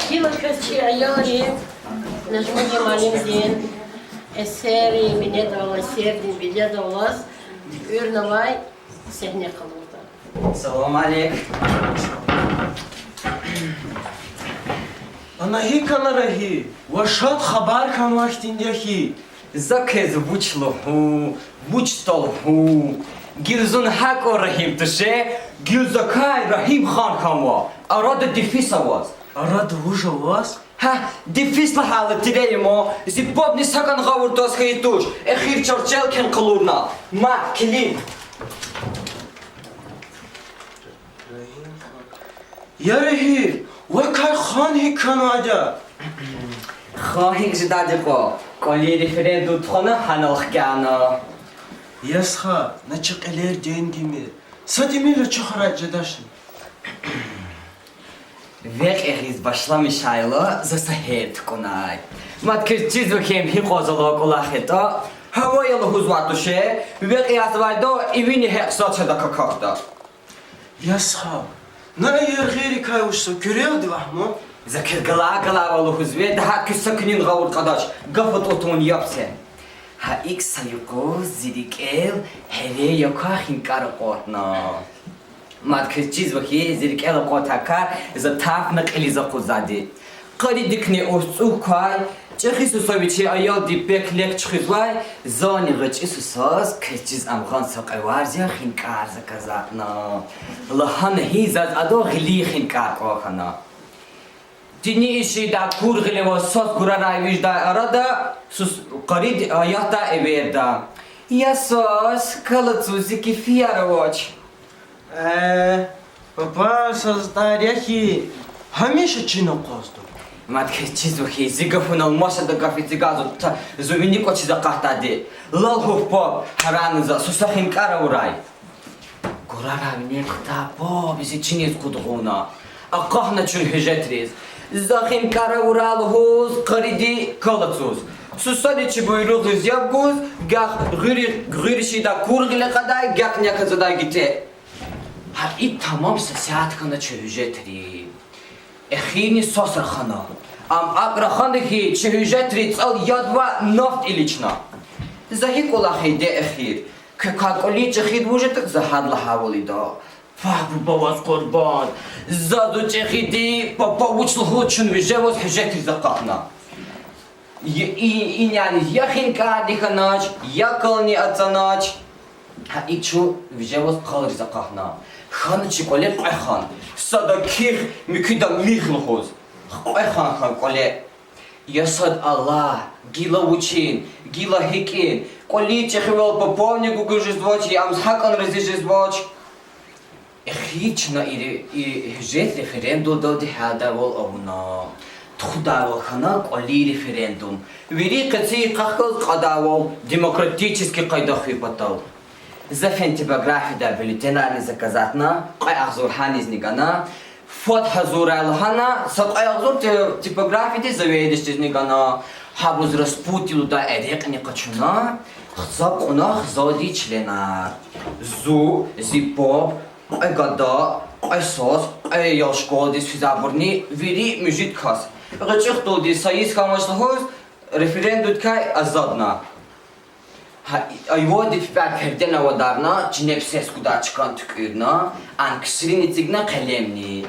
Гила квез чи аялри Нажмудин муаллимдин эсеррин винедаллаз, эсердин винедаллаз туькӀуьрнавай сегьне къалурда. Салам алейк. Ана гьикӀ хьана, Рагьим? Ваз шад хабар хьанвай хьтинди я хьи. За квез вуч лугьун, вуч талгьун? Гила зун гьакӀ Рагьим туш, гила закай Рагьимхан хьанва, арада дефис аваз. Арада вуж аваз? Гьа, дефис лагьайла тире я ман, зи пабни сакӀани гъавурда хьайи туш, эхир чарчел кхьена къалурна. Ма, килиг. Я Рагьим, вакай хан гьикӀ хьанвайди я? Хан гьикӀ жедайди я кьван, кӀвалин референдум тухвана гьанал хкяна. Я стха, на чи кьилер денгимир, са тӀимил ачухарай жедачни. Векь эгъиз башламишайла за са гьер тукӀунай. Мад квез чизва хьи, им гьикьван залан кӀвалах ятӀа. Гьава я лугьузвай туш, векь язавайда ивини гьекь сад чада какахьда. Я стха, на яргъи рикай вуч са куьрелди вахму? За квез галай-галайвал лугьузва, дагьа куьн са куьнин гъавурда кьадач, гаф атӀутун яб це. Гьа икӀ са юкъуз зи рикӀел гьерен якай хинкӀар акъатна. Мад квез чизва хьи, зи рикӀел акъатай кар за тафна кьилиз акъудзавайди. Къаридикни устӀув квай, чӀехи суса вичин аялди пек-лек чуьхуьзвай, зани гъвечӀи сусаз квез чиз ам гъана са кьве варз я хинкӀар заказатна. Лагьана хьи, заз адан гъилин хинкӀар кӀан хьана. Тини ишидай кур гъиле аваз сус гурарай вижедай арада, сус къариди аятдай эверда. Я сус, калацу, зи кефияр авач. Э, папа саз тӀвар я хьи, гьамиша чина акъвазда. Мад квез чизва хьи, зи гафунал машада гаф эцигайла зун вини кӀвачиз акъатдайди. Лал гьуф, паб, гьарайна за, суса хинкӀар авурай. Гурарай вине кудай, паб, зи чиниз къудгъунна. Акъахна чун гьуьжетриз. За хинкӀар авурай лугьуз, къариди калацуз. Сусани чи буйругъриз яб гуз, гагь гъуьри-, гъуьришидай кур гъиле кьадай, гагь някъ ацадай гитӀе. Гьа икӀ тамам са сят хьана чи гьуьжетри. Эхирни сас рахана. Ам акӀ рахана хьи, чи гьуьжетри цӀал яд ва нафт илична. За гьикӀ кӀвалах ийида эхир? Квекай кӀвалин чӀехиди вуж ятӀа, за гьада лагьайвал ийида. Пагь, буба, ваз къурбанд. Заз зи чӀехиди, папа вуч лугьуз, чун виже аваз гьуьжетриз акъахна. И, и, иняниз я хинкӀарни хьанач, я кални ацанач. Гьа икӀ чун виже аваз къалриз акъахна. Хьана чи кӀвале кьве хан. Сада ких, муькуьда мих лугьуз. Кьве хан хьана кӀвале. Я сад Аллагь, гила вучин, гила гьикӀин, кӀвалин чӀехивал папавни гугуз жезвач, я ам гьакӀан рази жезвач. Эхир чна и ре-, и гьуьжет референдумдалди гьядайвал авуна. Тухудайвал хьана кӀвалин референдум. Вири къеци йикъахъ галаз кьадайвал демократический къайда хуьн патал. За фена типографиядай бюллетенарни заказатна, кьве агъзур гьанизни гана, фад гьазурай лагьана, са кьве агъзур ти-, типографияди заведующийдизни гана, гьабуруз распутьи лугьудай эрекьни къачуна, хцаб кьуна хзалдин членар. Зун, зи паб, кьве гада, кьве сус, кьве ял школадиз физвайбурни, вири муьжуьд кас. ГъвечӀи хтулди са йис хьанвач лугьуз, референдумдикай азадна. Гьа, айвалди пипӀяй пердени авадарна, чинеб сес гудай чкан туькӀуьрна, анксрини эцигна, къелемни.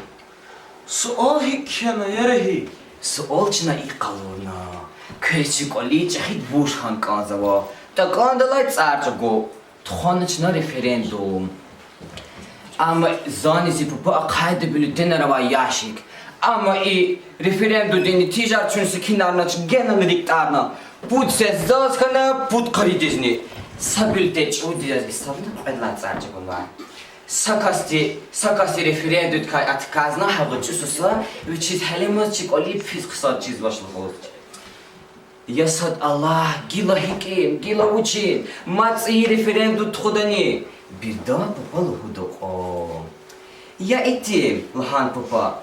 Суал гьикӀ кхьена, я Рагьим? Суал чна икӀ къалурна: квез чи кӀвалин чӀехиди вуж хьана кӀанзава? ТакӀандалай цӀар чӀугу. Тухвана чна референдум. Амма зани зи папа ахъайда бюллетенар авай ящик. Амма и референдумдин нетижаяр чун секинарнач, генани рикӀ тӀарна. Пуд сес заз хьана, пуд къаридизни. Са бюллетень чӀурудиз яз гьисабна кьвед лагьай цӀар чӀугунва. Са касди, са касди референдумдикай отказна, гьа гъвечӀи суса, вичиз гьелемаз чи кӀвалин пис хъсан чизвач лугьуз. Я сад Аллагь, гила гьикӀин, гила вучин, мад цӀийи референдум тухудани? Бирдан папа лугьуда кьван. Я итим, лагьана папа,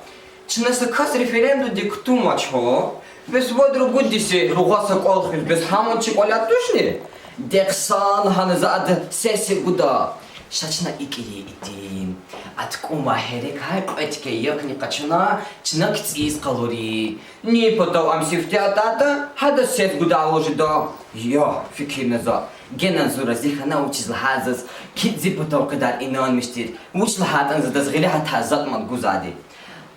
чна са кас референдумдик кутунвач гьа, бес вад-ругуд йиса ругъаз са кӀвал хуьз, бес гьамни чи кӀвале тушни? Де хъсан, лагьана за, ада сес гуда. Ша чна икӀ ийин, итим. АтӀа кӀунвай гьерекай кьве тике якни къачуна, чна КцӀиз къалурин. Ни патав ам сифте атӀайтӀа, гьадаз сес гудай лугьуда. Я, фикирна за. Генани зун рази хьана, вучиз лагьайтӀа заз КцӀи патав къведай инанмиш тир. Вуч лагьайтӀани за адаз гъиле гьатай затӀ мад гузвайди.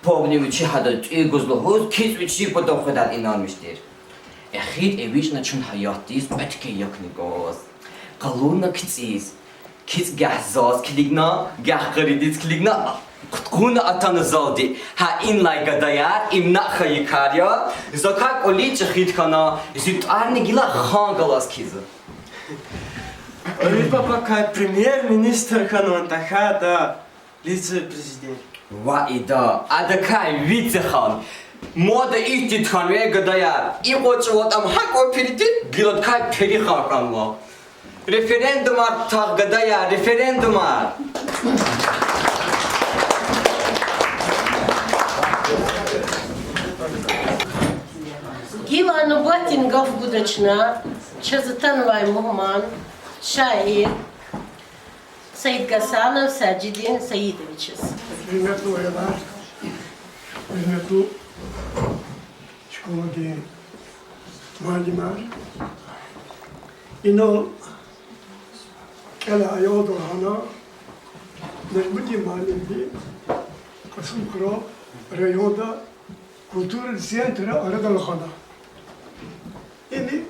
Пабни вичи гьадаз тӀуьн гуз лугьуз, КцӀи вичин патав къведай инанмиш тир. Эхир эвичӀна чун гьаятдиз кьве тике якни гваз. Къалурна КцӀиз. КцӀи гагь заз килигна, гагь къаридиз килигна, кьудкъанни атана залди. Гьа инлай гадаяр, им накь хьайи кар я, закай кӀвалин чӀехиди хьана, зи тӀварни гила хан галаз кхьизва. Али папакай премьер-министр хьанвани тахьайтӀа, вице-президент. Ва ида, адакай вице-хан. Мода ихьтин хьанва, гадаяр. И кьван чӀавалди ам гьакӀ кьван пери тир, гила адакай пери-хан хьанва. Референдумар тагъ, гадаяр, референдумар. Гила нубатдин гаф гуда чна чаз атанвай мугьман, шаир Саид Гасанов Сажидин Саидовичаз. Гьуьрметлу аялар, гьуьрметлу школадин муаллимар, инал кӀелай аялдал гьана Нажмудин муаллимди Кьасумхуьрел районда культурный центр арадал гъана. Им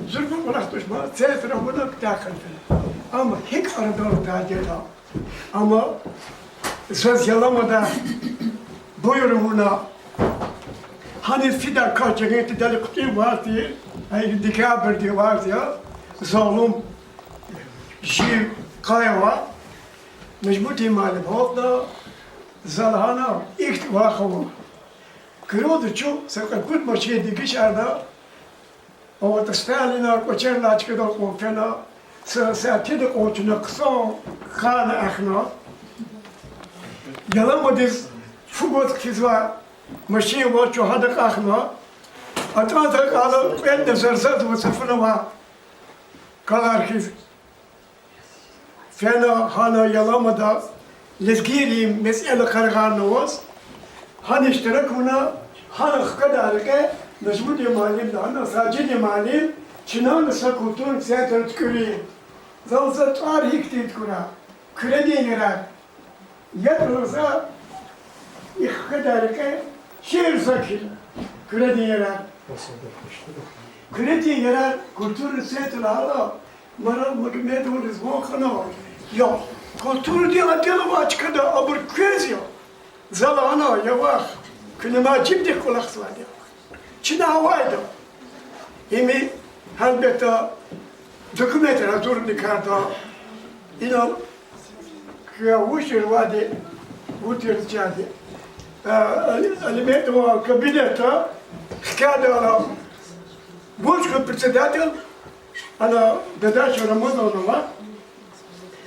зурба кӀвалах туш, ма центр авуна куьтягь хьана фена. Амма гьикӀ арадал атайди я. Амма заз Яламада буюр авуна, гьаниз фидай кас жагъин тидали хъуьтӀуьнвай тир, ай декабрдин варз я, залум жив къайва, Нажмудин муаллим гьалтна, за лагьана, ихьтин вахъ ава. Куьрелди чун са кьве-пуд машин дегишарна, аватӀа Сталина кӀвачерилай чкадал кьван фена, са сятида кьван чна хъсан хана ахъна. Яламадиз фу гваз хъфизвай машин ава, чун гьада акьахна. АтӀанза акьална кьведни зарзадва са фунавай калар хьиз. Фена гьана Яламада лезгийрин месэла къарагъарнаваз, гьана иштирак авуна, гьана хкведай рекье Нажмудин муаллимди, гьана Сажидин муаллим, чна са культурный центр туькӀуьрин. Зал, за тӀвар гьихьтин туькӀуьрай: Куьредин ярар. Ядра за и хкведай рекье шиир за кхьин, Куьредин ярар. Куьредин ярар культурный центр лагьайла, Марал Магомедован Ризван хьанва. Я культурадин отдел авай чкада абур квез я. За лагьана, я вах, куьне мад жибдихъ кӀвалахзавайди я. Чна авайда. Им, гьелбетда, документрин гьазурни карда, инал куьне вуч жезвайди, вуч жезва чайди. Э, Али-, Алимедован кабинетда хкядайла, вуч хьуй председатель, ана Дадашева Рамазановна ава,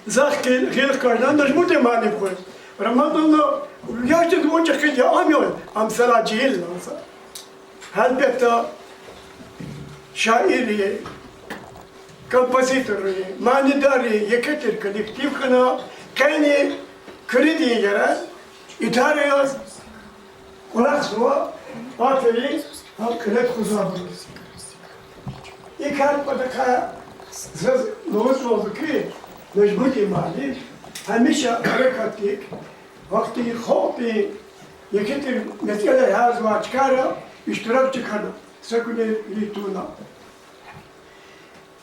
захъ гъил хкажна, Нажмудин муаллим хьуй. Рамазановна, яшдиз вуч хьуй, я ам я, ам сала жегьил лагьана. Гьелбетда, шаирри, композиторри, манидарри, еке тир коллектив хьана, къени Куьредин ярар идара яз кӀвалахзава, аферин, гьа кьиле тухузвайбуруз. И кардин патахъай заз лугьузвалзава хьи, Нажмудин муаллим гьамиша гьерекатдик, вахтунин халкьдин еке тир месэлаяр гьялзавай чкайра иштиракчи хьана, са куьне вири туна.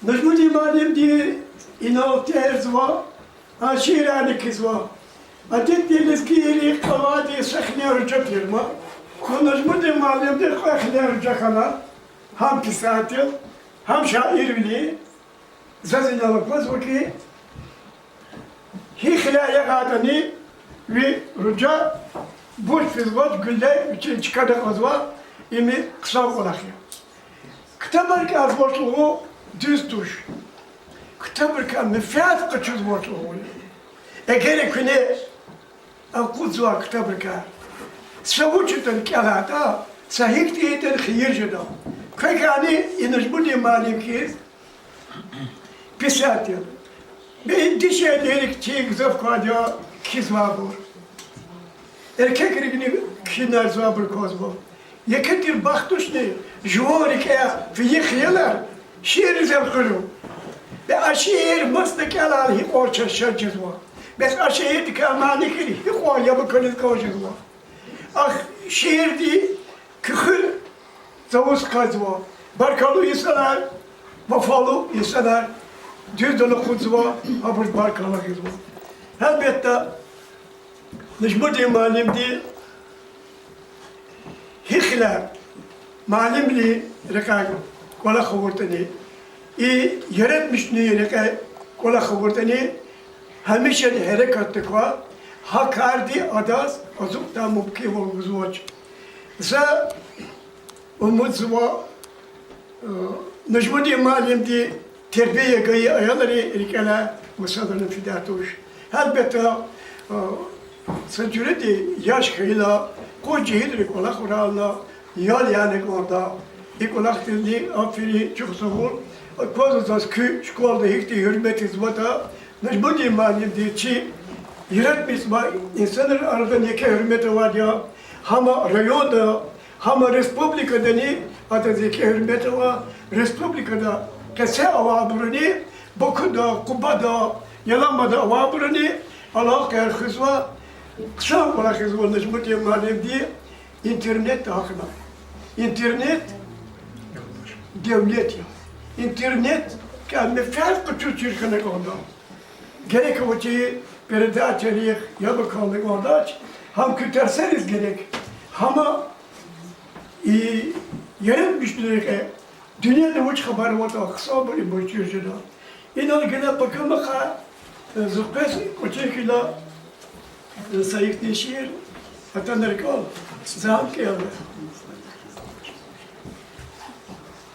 Нажмудин муаллимди инал терзава, а шиирарни кхьизва. Адетдин лезгийрин кӀвалахдин са хилер ружа тир ма. Ну, Нажмудин муаллимди кьве хилер ружа хьана, гьам писатель, гьам шаирвилин. Заз инал аквазва хьи, гьи хилер ягъайтӀани ви ружа бурж физвач, гуьлле вичин чкада акьазва, им хъсан кӀвалах я. Ктабар кӀелзавач лугьун дуьз туш. Ктабрикай менфят къачузвач лугьун. Эгер куьне акъудзавай ктабрикай са вуч ятӀани кӀелайтӀа, са гьихьтин ятӀани хийир жеда. Квекайни и Нажмудин муаллим хьиз писатель, бес дишегьлийрик чи гзаф квайди я кхьизвайбур. Эркекрикни кхьинарзавайбур квазва. Еке тир бахт тушни, жуван рикӀе фейи хиялар шиирриз элкъуьрун. Бес а шиир масадакӀ кӀелайла гьикьван чаз шад жезва. Бес а шиирдикай мани хьиз гьикьван яб акуниз кӀан жезва. Ахь шиирди куь хуьр цавуз хкажзава. Баркаллу инсанар, вафалу инсанар дуьздал акъудзава, абуруз баркалла гъизва. Гьелбетда, Нажмудин муаллимди гьи хилер муаллимрин рекьяй кӀвалах авуртӀани, и яратмишунрин рекьяй кӀвалах авуртӀани, гьамишани гьерекатда квай, гьа карди адаз ацукьдай мумкинвал гузвач. За умудзава, Нажмудин муаллимди тербия гайи аялрин рикӀелай масадани фидай туш. Гьелбетда, са жуьредин яш хьайила, къуй жегьилрин кӀвалахрална, ял яна кӀанда. И кӀвалахдизни аферин, чухсагъул. Аквазва заз куь школада гьихьтин гьуьрмет ийизватӀа. Нажмудин муаллимди чи яратмишзавай инсанрин арадан еке гьуьрмет авайди я, гьам районда, гьам республикадани адаз еке гьуьрмет ава, республикада къецел авайбуруни, Бакуда, Къубада, Яламада авайбуруни алакъаяр хуьзва, хъсан кӀвалах ийизва Нажмудин муаллимди. Интернетда гьахьна. Интернет девлет я. Интернеткай менфят къачуз чир хьана кӀанда. Герек авачир передачайрихъ яб акална кӀандач, гьам куь тарсариз герек, гьам и яратмишунрин рекье, дуьньяда вуч хабар аватӀа, хъсанбур ибур чир жеда. Инал гила пакамахъ, э, зун къвез кӀвачир хьайила, э, са ихьтин шиир атана рикӀел, за гьам кӀелда.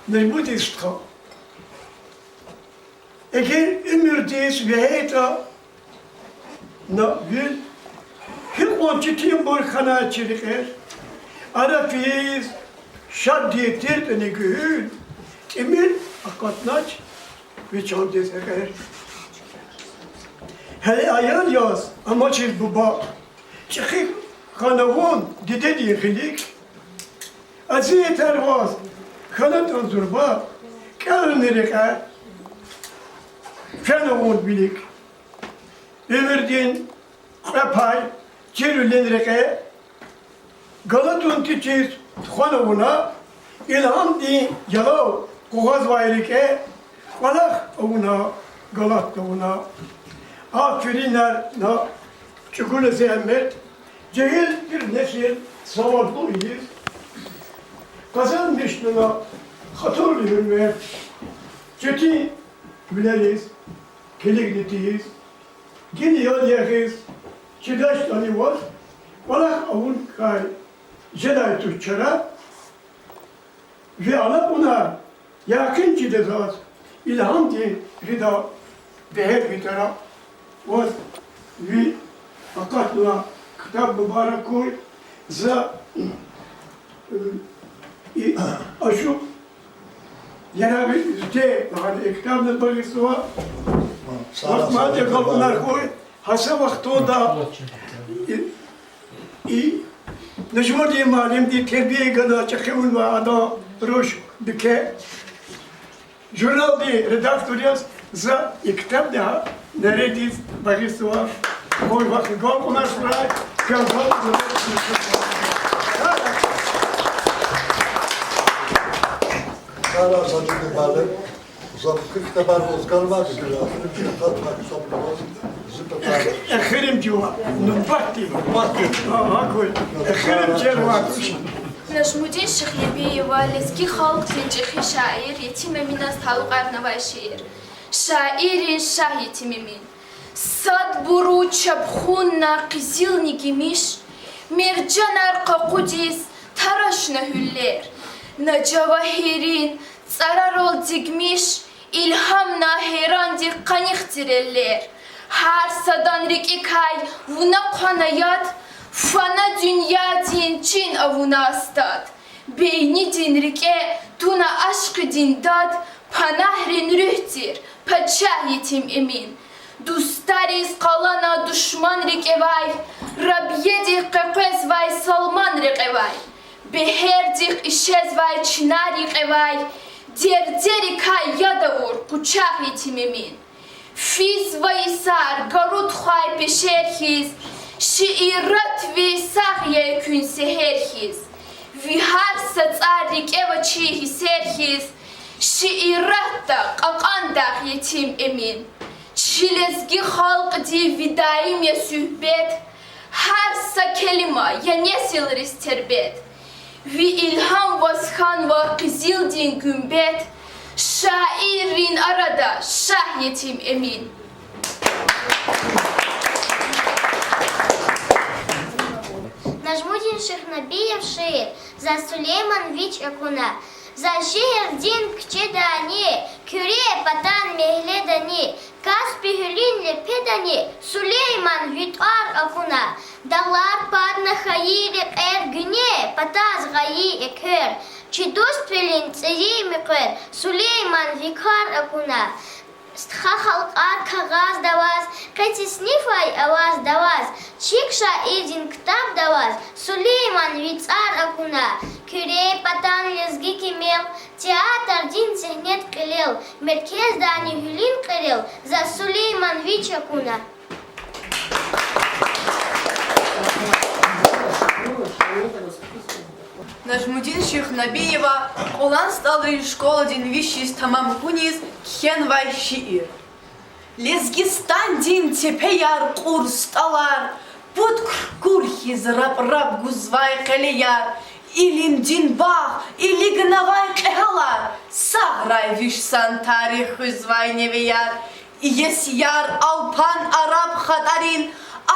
Нажмудин стха. Эгер уьмуьрдиз вегьейтӀа на вил, гьикьван четинбур хьанай чи рекьер, ара физ шадди тиртӀани гуьгьуьл, тӀимил акъатнач ви чандин секьер. Гьеле аял яз амачиз буба, чӀехи хьана вун дидедин гъилик, азиятар ваз хьанатӀан зурба, кӀелни рекье, фена вун вилик. Уьмуьрдин кьве пай чирвилин рекье, галатун течиз тухвана вуна, илгьамдин ялав къугъвазвай рикӀе, кӀвалах авуна, галат тавуна. Аферинар на чӀугуна зегьмет, жегьил тир несил савадлу ийиз, къазанмишна на хатурли гьуьрмет, четин вилериз килигна тийиз, гила ял ягъиз чидачтӀани ваз, кӀвалах авуникай жедай туш чара, ви алакьунар якъин жеда заз, илгьамдин гъида бегьер ви тӀвара. Ваз ви акъатна ктаб мубарак хьуй. За, э, и ашукь Ярагъи зуьте лагьана и ктабни багъишзава. Вахт мад я, агалкьунар хьуй, гьа са вахтунда и, и Нажмудин муаллимди тербия гана чӀехи авунвай адан руш Бике, журналдин редактор яз, за и ктабни гьа нередиз багъишзава. Къуй вахт, агалкьунар хьурай, квел галкӀ. Сара Сажидин муаллим, за куь ктабар ваз ганвай, гила ахиримжи ктаб, ктаб ваз. Эхиримжи ваъ, нубатдин. Нубатдин. А, акуй. Эхиримжи ваъ. Нажмудин Шихнабиева, лезги халкьдин чӀехи шаир Етим Эминаз талукьарнавай шиир. Шаиррин шагь Етим Эмин. Садбуру чапхунна къизилни гимиш, мержанар къакъудиз тарашна гьуьллер. На жавагьиррин цӀарарал дигмиш, илгьамна гьейрандик къаних тир эллер. Гьар садан рикӀикай вуна хъвана яд, фана дуьньядин чин авуна астад. Бейнидин рикӀе туна ашкъидин дад, панагьрин руьгь тир пачагь Етим Эмин. Дустариз къалана душман рикӀевай, Рабиядихъ къекъвезвай Салман рекьевай, бегьердихъ ишезвай чинар йикъевай, дердерикай яд авур къучагъ Етим Эмин. Физва йисар гаруд хвай пешер хьиз, шиират ви сагъ я экуьн сегьер хьиз. Ви гьар са цӀар рикӀе авачир гьиссер хьиз, шииратда кьакьан дагъ Етим Эмин. Чи лезги халкьдив ви даим я суьгьбет, гьар са келима я несилриз тербет. Ви илгьам ваз хьанва къизилдин гуьмбет, шаиррин арада шагь Етим Эмин. Нажмудин Шихнабиев шиир. За Сулейман вич акуна. За шегьердин куьчедани, Куьре патан мегьледани, Каспи гьуьлуьн лепедани Сулейман ви тӀвар акуна. Дагълар патна хьайи рекьер, гуьне патаз гъайи эквер, чи дуствилин цӀийи муькъвер Сулейман ви кар акуна. Стха халкьар кагъазда аваз, къеци снифай авазда аваз, чиг шаирдин ктабда аваз Сулейман ви цӀар акуна. Куьре патан лезги кимел театрдин сегьнед кьилел, меркездани гьуьлуьн кьирел за Сулейман вич акуна. Нажмудин Шихнабиева Кьулан СтӀалрин школадин виш йис тамам хьуниз кхьенвай шиир. Лезгистандин тепеяр, кьур стӀалар, пуд куркур хьиз рапрап гузвай къелеяр, илимдин багъ, илигнавай кьегьалар, сагърай виш сан тарих хуьзвай невеяр, иесияр алпан араб хатӀарин,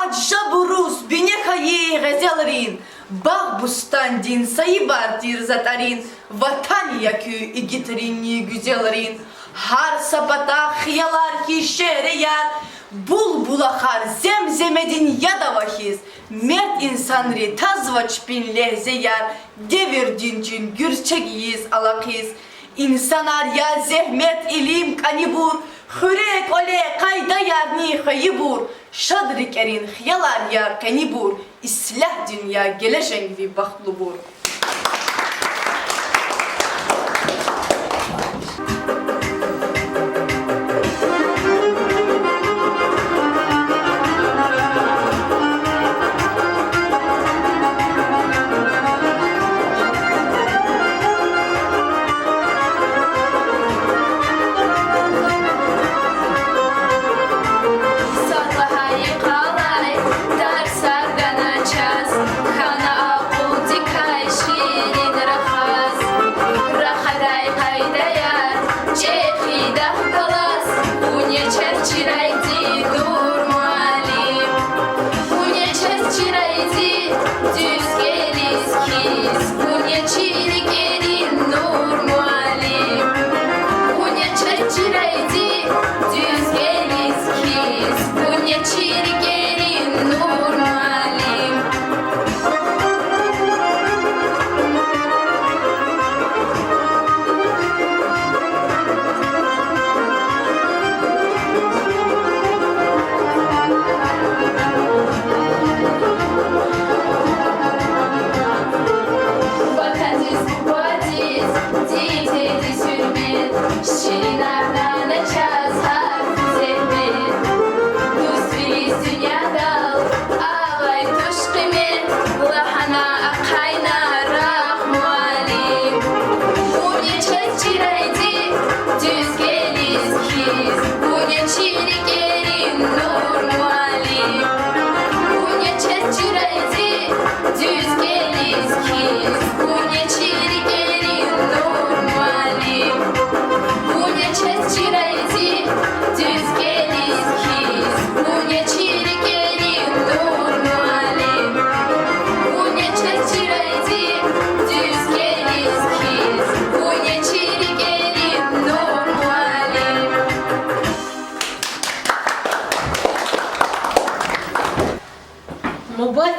аджабуруз бине хьайи гъезелрин, багъ-бустандин сайибар тир затӀарин, ватан я куь игитринни гуьзелрин. Гьар са патахъ хиялар хьиз ше'реяр, булбулахар земземедин яд ава хьиз, мерд инсанри тазва чпин легьзеяр, девирдин чин гуьрчег ийиз алахъиз. Инсанар я зегьмет, илим кӀанибур, хуьре-кӀвале къайдаярни хвейибур, шад рикӀерин хиялар я къенибур, ислягьдин я гележег ви бахтлубур. Сад лагьай йикъалай тарсар гана чаз, хьана акьулдикай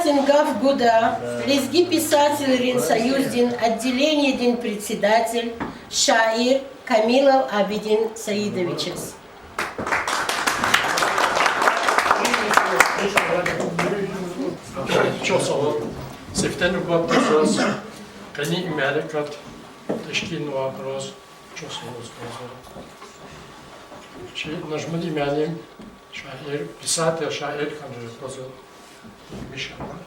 Сингав гуда лезги писателрин союздин отделениедин председатель, шаир Камилов Абидин Саидовичаз. Чухсагъул. Сифте нубатда заз къенин и мярекат тешкилнавайбуруз чухсагъул лугьузва. Чи Нажмудин муаллим, шаир, писатель, шаир хьанжи квазу мишама.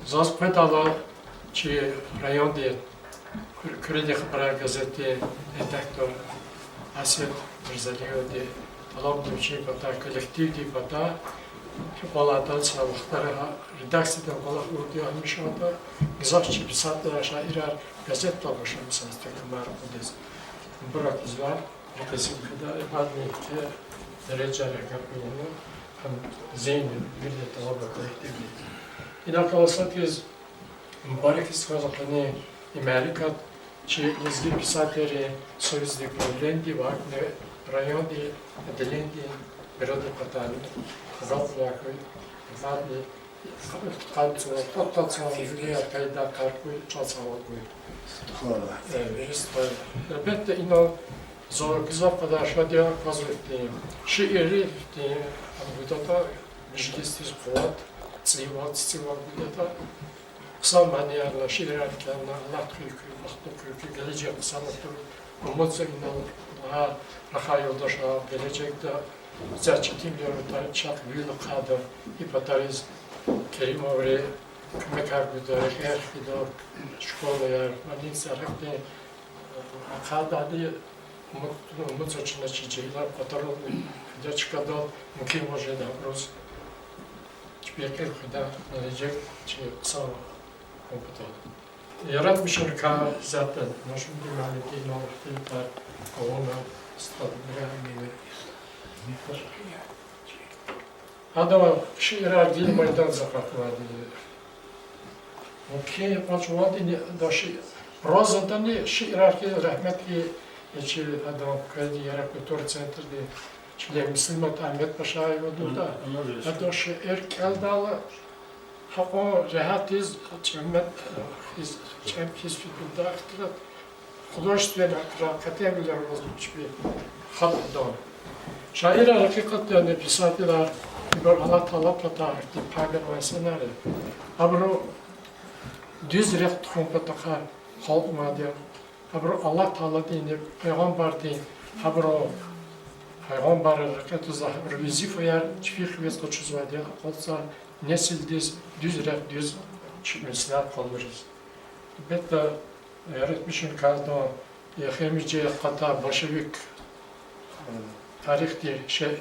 Заз къведайла чи районди Куь-, Куьредин хабарар газетдин редактор Асет Мирзалиевади тӀалабна вичин патай, коллективдин патай, гьикьван лагьайтӀа са вахтара гьа редакцияда кӀвалахзавайди гьамиша ада, гзаф чи писателар, шаирар газетдал башламишзавай, стхаямар акъудиз. Мубарак ийизва, рекьизин кьида, ибадни хьтин дережаяр агакьна, гьам зенни вирида тӀалаб авай коллективди. Инал кӀвалахзавайди хьиз, мубаракиз кӀанзава къенин и мярекат чи лезги писателрин союздин правлениеди ва гьакӀни райондин отделениедин бюродин патай. Гьабурукай, гьабурукай кьатӀ, кьатӀ, кьатӀ, кьатӀ, кьатӀ, кьатӀ, кьатӀ, кьатӀ, кьатӀ, кьатӀ, кьатӀ, кьатӀ, кьатӀ, кьатӀ, кьатӀ. Э, вирист къвай. Гьелбетда, инал зун гзаф кьадар шад я, кваз ихьтин шииррихъ, ихьтин, гьам гудатӀа, межлисдиз къуват, циват, циват гудатӀа. Хъсан манияр алай шиирар кӀелна, Аллагьди куь, куь бахтлу хьуй, куь гележегар хъсан хьуй. Умудзава инал лагьай рахай юлдашар гележегда гзаф четинвилер авуртӀа, чахъ вил ахъайда, и патариз Керимоври куьмекар гуда, рекьер хкида, школаяр, больницаяр, гьахьтин ахъайдайди, умуд-, умудзава чна чи жегьилар патаралди фида, чкадал мумкинвал жеда абуруз чпин кьил хуьдай, гележег чи хъсан хьун патал. Яратмишуникай исятда Нажмудин муаллимди инал ихтилатар авуна, стхадбуру. Ада шиирар гила майдандиз акъатнавайди. Мумкин я кьван чӀавалди ада ши-, прозадани шиирар хьиз, рагьметлу чи, ада къведи Яракь культура центрдин член Муслимат Агьмедпашаева тиртӀа. Ада шиир кӀелдайла, гьакьван регьятиз, чӀем-, хьиз, чӀем хьиз фикирдай ихтилат, художественный акра кьетӀенвилер аваз чпи халкьдал. Шаирар, гьакъикъатдани писателар, ибур Аллагь Тааладин патай гьахьтин пай ганвай инсанар я. Абуру дуьз рехъ тухун патахъай халкьнавайди я. Абуру Аллагь Тааладинни Пайгъамбардин, гьабуру Пайгъамбаррин рекье тухузвай, гьабурун везифаяр чпин хивез къачузвайди я, акъатзавай несилдиз дуьз рехъ, дуьз чи меслят къалуриз. Гьелбетда, яратмишуникай ада эхиримжи акъатай большевик, э, тарихдин шиир,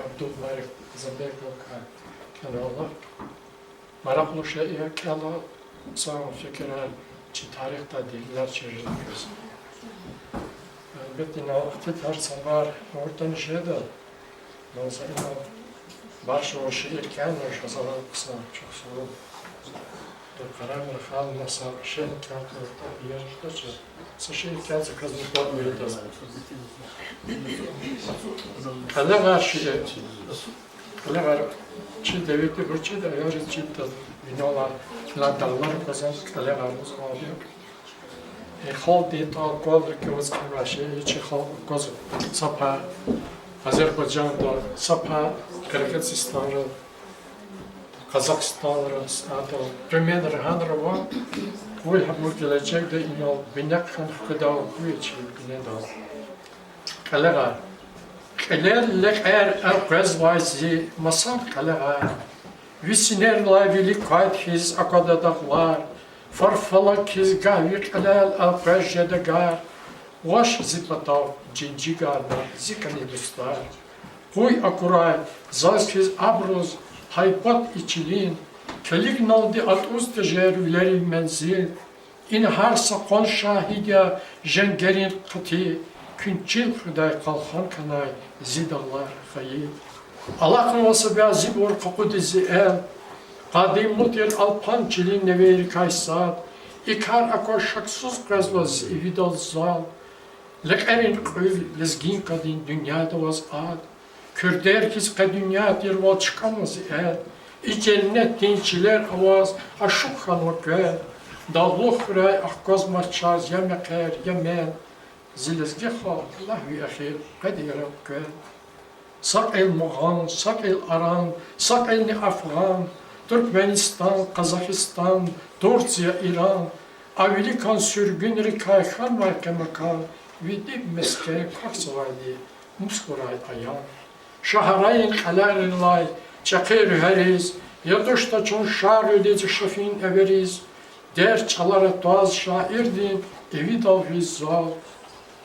Абдулмариф Къазанбековакай кӀелайла, маракьлу шиир я, кӀела, хъсан фикирар чи тарихдай дегилар чирзаваз. Гьелбетда, инал ихтилатар, цавар авуртӀани жеда, ма за инал бахшвал шиир кӀелна, жазалар хъсан, чухсагъул. Къарагъ, рахал маса шиир кӀелда, иер хтача. Са шиир кӀелзава, кваз мукьва-муьридаз. Кьелегъар шиир. Кьелегъар чи девирда, ибур чида, аялриз чида, винелай, ла дагълар кваз кьелегъар лугьузвайди. Э, халкьдин тӀал кӀвал рикӀе аваз кӀелнавай шиир я, чи халкь кваз са пай Азербайжанда, са пай Къыргъызстанда, Къазахстанда, ада Тюменра, гьанра ва къуй гьабур гележегда инал бине хьана хкведай къуй я чи бинедал. Кьелегъар. Кьилел лекьер элкъвезвай зи масан кьелегъар. Ви синерлай вилик квайди хьиз аквада дагълар, фарфалаг хьиз гагь ви кьилел элкъвез жеда гар. Ваш зи патав жинжигарна, зи кӀани дустар. Къуй акурай заз хьиз абуруз гьайбат и чилин, килигналди атӀуз тежер вилерин мензил. Ина гьар са къван шагьид я женгерин хъати, куьн чил хуьдай къалхан хьанай зи дагълар, хайи. Алахънава са бязибур къакъудиз зи эл, къадимлу тир алпан чилин невейрикай сад, и кар акваз шаксуз къвезва зи ивидал зал. Лекьерин кьуьл лезгинкадин дуьньяда аваз ад, куьрдер хьиз къе дуьнья тирвал чкӀанва зи эл. И женнетдин чилер аваз ашукь хьанва квел, дагълух хуьряй ахквазмач чаз я мехъер, я мел. Зи лезги халкь, лагь ви эхир, къведа яраб квел. Са кьил мугъан, са кьил аран, са кьилни афгъан, Туркменистан, Къазахистан, Турция, Иран, а виликан суьргуьнрикай хьанвай къе макан, ви диб мескӀен квахьзавайди мус хьурай аян. Шагьарайрин кьилерилай чӀехи руьгьериз, я тушда чун Шарвилидиз, Шафин эвериз, дерт чӀалара тваз шаирдин ивидал виз зал,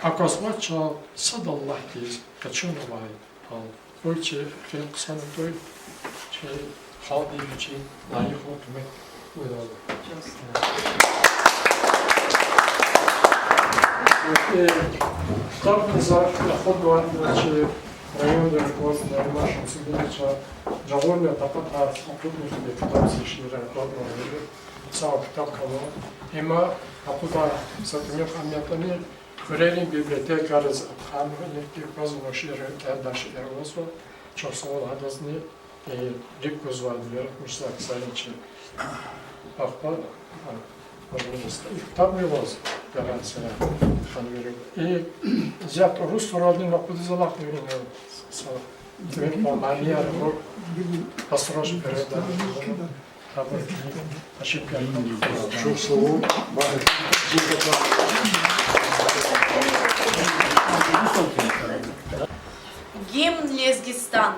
аквазмач чал сад Аллагьдиз къачунвай гьал. Буй чи эхир хъсан атуй, чи халкьдин вичин лайихлу къимет. Э, ктаб кьазва, акъуднава чи райондин руководство Нариман Шамсудиновича, жагъурна такьатар акъудна ктаб, зи шиирар акъудна. Са ктаб кьазва. Има акъудна са тӀимил къанни ятӀани хуьрерин библиотекайриз атанва, нихъди квазва шиирар, кӀелдай шиирар авазва. Чухсагъул гьадазни, э, рикӀ гузвайди я, муьжуьд сагьи чи ахпа, а, журналист. И ктабни аваз, гарантия хьанвайбур. И зият урус суралдин акъудиз алахънавайди я, са, тӀимил къанни манияр, построчно перевод. Гимн Лезгистан.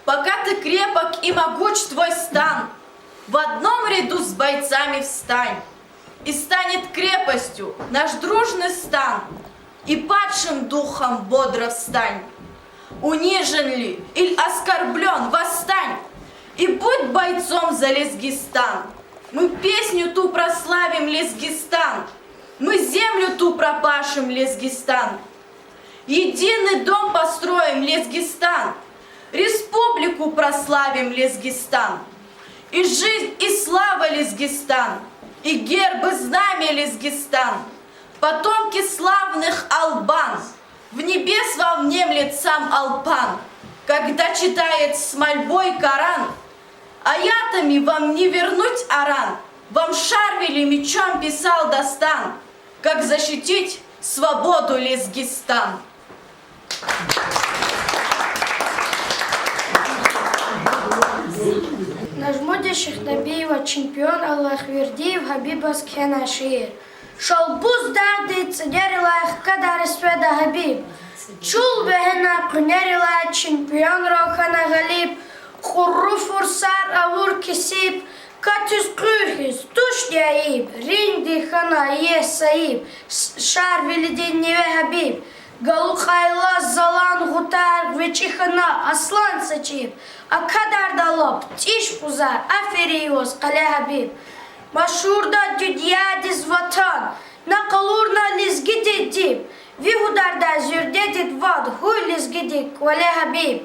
Пока ты крепок и могуч твой стан, в одном ряду с бойцами встань. И станет крепостью наш дружный стан, и падшим духом бодро встань. Унижен ли иль оскорблён, восстань, и будь бойцом за Лезгистан. Мы песню ту прославим, Лезгистан, мы землю ту пропашем, Лезгистан. Единый дом построим, Лезгистан, республику прославим, Лезгистан. И жизнь, и слава, Лезгистан, и герб, и знамя, Лезгистан. Потомки славных албан, в небес вам внемлет сам Алпан. Когда читает с мольбой Коран, аятами вам не вернуть Аран, вам Шарвили мечом писал дастан, как защитить свободу Лезгистан. Нажмудин Шихнабиева. Чемпион Аллагьвердиев Гьабибаз кхьенай шиир. Шалбуз дагъдин цӀинерилай хкадар исфеда Гьабиб. Чул вегьена къуьнерилай чемпионрал хьана гъалиб. Кьуру фурсар авур кесиб, катиз къуьр хьиз, тушни айиб, рингдин хьана иеси айиб, С-, Шарвилидин неве Гьабиб. Галукьайла залан гъутар гъвечӀи хьана аслан са чӀиб, акадарда лап тӀиш къузар, аферин ваз, Къале Гьабиб. Машгьурда дуьньядиз ватан, на къалурна лезгидин диб, ви гьудардай зуьрдедин вад, гьуй лезгидин кӀвале Гьабиб.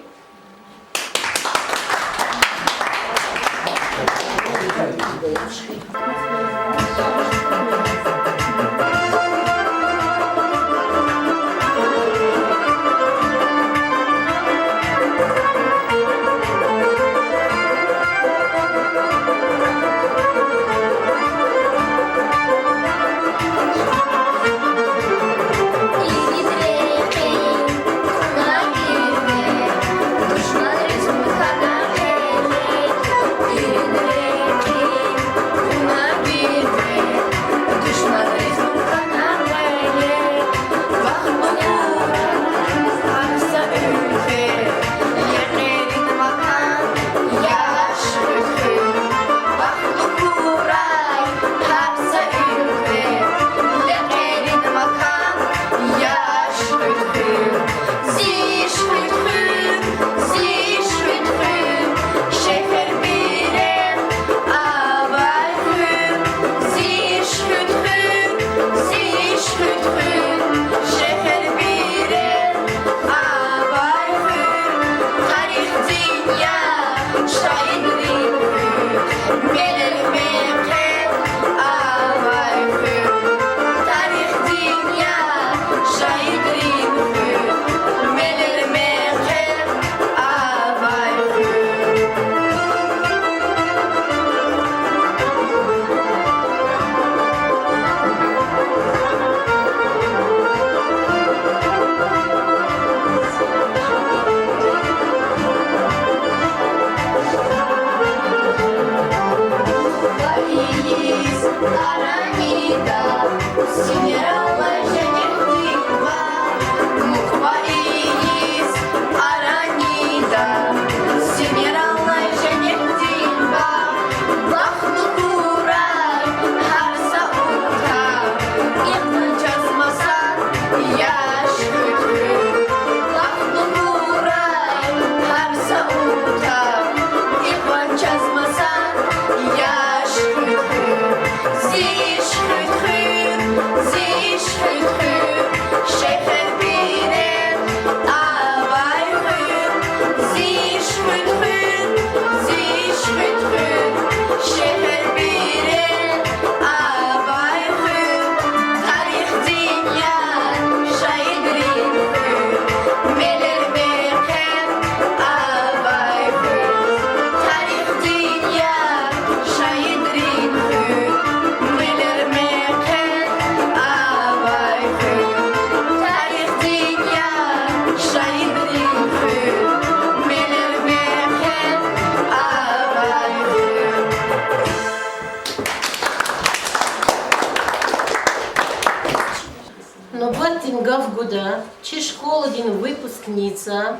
Да, чи школадин выпускница,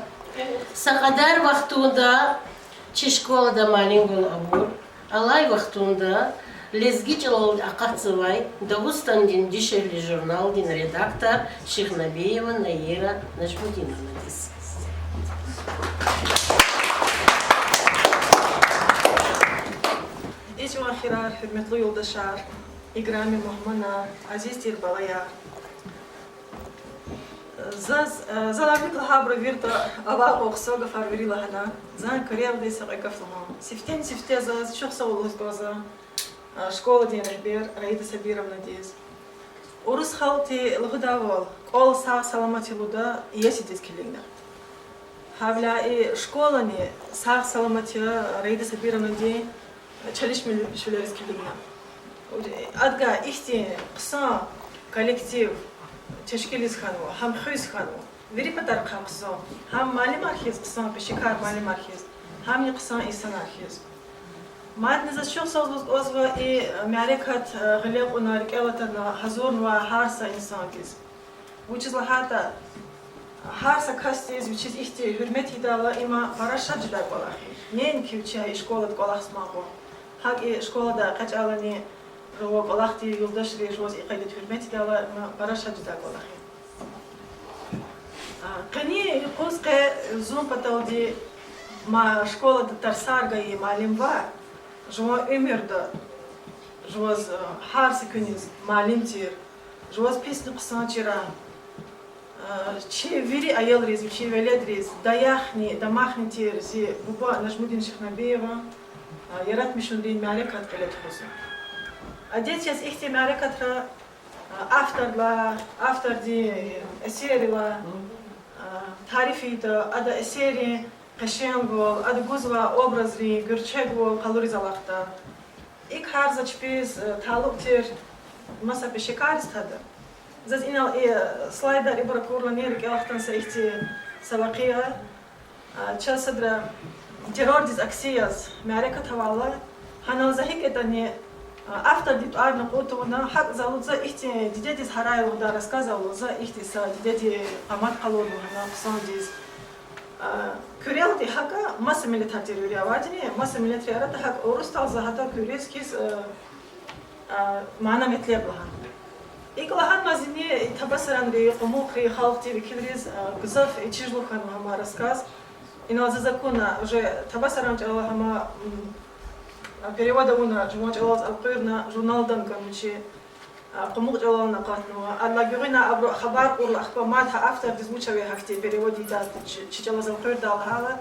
са кьадар вахтунда чи школада муаллимвал авур, алай вахтунда лезги чӀалал акъатзавай Дагъустандин дишегьли журналдин редактор Шихнабиева Наира Нажмудиновнадиз. И жуван хийирар, гьуьрметлу юлдашар, играми мугьманар, азиз тир балаяр. Заз, э, за лайик лагьайбуру виртӀа авай кьван хъсан гафар вири лагьана, зани куьрелди са кьве гаф лугьун. Сифтени-сифте заз чухсагъул лугьуз кӀанзава, э, школадин регьбер Раида Сабировнадиз. Урус халкьди лугьудайвал, кӀвал сагъ-саламат лугьуда, иесидиз килигна. Гьавиляй и школани сагъ-саламат я, Раида Сабировнадин чалишмишвилериз килигна. Адгай ихьтин хъсан коллектив тешкилиз хьанва, гьам хуьз хьанва. Вири патарихъай хъсан, гьам муаллимар хьиз хъсан, пешекар муаллимар хьиз, гьамни хъсан инсанар хьиз. Мадни заз чухсагъул лугьуз кӀанзава и мярекат, э, гъиле кьуна, рикӀел атана гьазурнавай гьар са инсандиз. Вучиз лагьайтӀа гьар са касдиз вичиз ихьтин гьуьрмет ийидайла, има пара шад жедай кӀвалах я. Неинки вичи гьа и школада кӀвалахзамай кьван, гьакӀ и школада экъечӀайлани жуван кӀвалахдин юлдашри жуваз и къайдада гьуьрмет ийидайла, има пара шад жедай кӀвалах я. А, къенин юкъуз къе зун паталди ма школада тарсар гайи муаллимвал жуван уьмуьрда жуваз, а, гьар са куьниз муаллим тир, жуваз писни хъсан чира, а, чи вири аялриз, чи веледриз даякьни, дамахни тир зи буба Нажмудин Шихнабиеван, а, яратмишунрин мярекат кьиле тухузва. Адет яз ихьтин мярекатра, а, автордин, автордин эсеррилай, а, тариф ийида, ада эсеррин къешенвал, ада гузвай образрин гуьрчегвал къалуриз алахъда. И кар за чпиз, э, талукь тир маса пешекарриз тада. Заз инал и, э, слайдер ибур акурлани рикӀел ахтан са ихьтин са вакъиа. А, чаз садра террордиз акси яз мярекат авайла, гьанал за гьикӀ ятӀани, а, автордин тӀварни кьуд тавуна, гьакӀ за лугьузва ихьтин дидедиз гьарай лугьудай рассказ ава лугьузва, ихьтин са дидедин къамат къалурнава гьана хъсандиз. А, куьрелди гьакӀа маса миллетар тир вири авайдини, маса миллетрин арада гьакӀ урусдал за гьатта куьруьз хьиз, а, а, мана-метлеб лагьана. ИкӀ лагьанмазни табасаранри, къумукьри, халкьдин векилриз, а, гзаф ичиз лугьузва гьам рассказ. Инал заз акуна, уже табасаран чӀалал гьам, м, а, перевод авуна, жуван чӀалалз элкъуьрна, журналдани ганва чи, а, къумукь чӀалални акъатнава. Адалай гуьгъуьна абуру хабар кьурла, ахпа мад гьа автордиз вуч авай гьахьтин перевод ийидайди чи, чи чӀалалз элкъуьрдай лагьайла.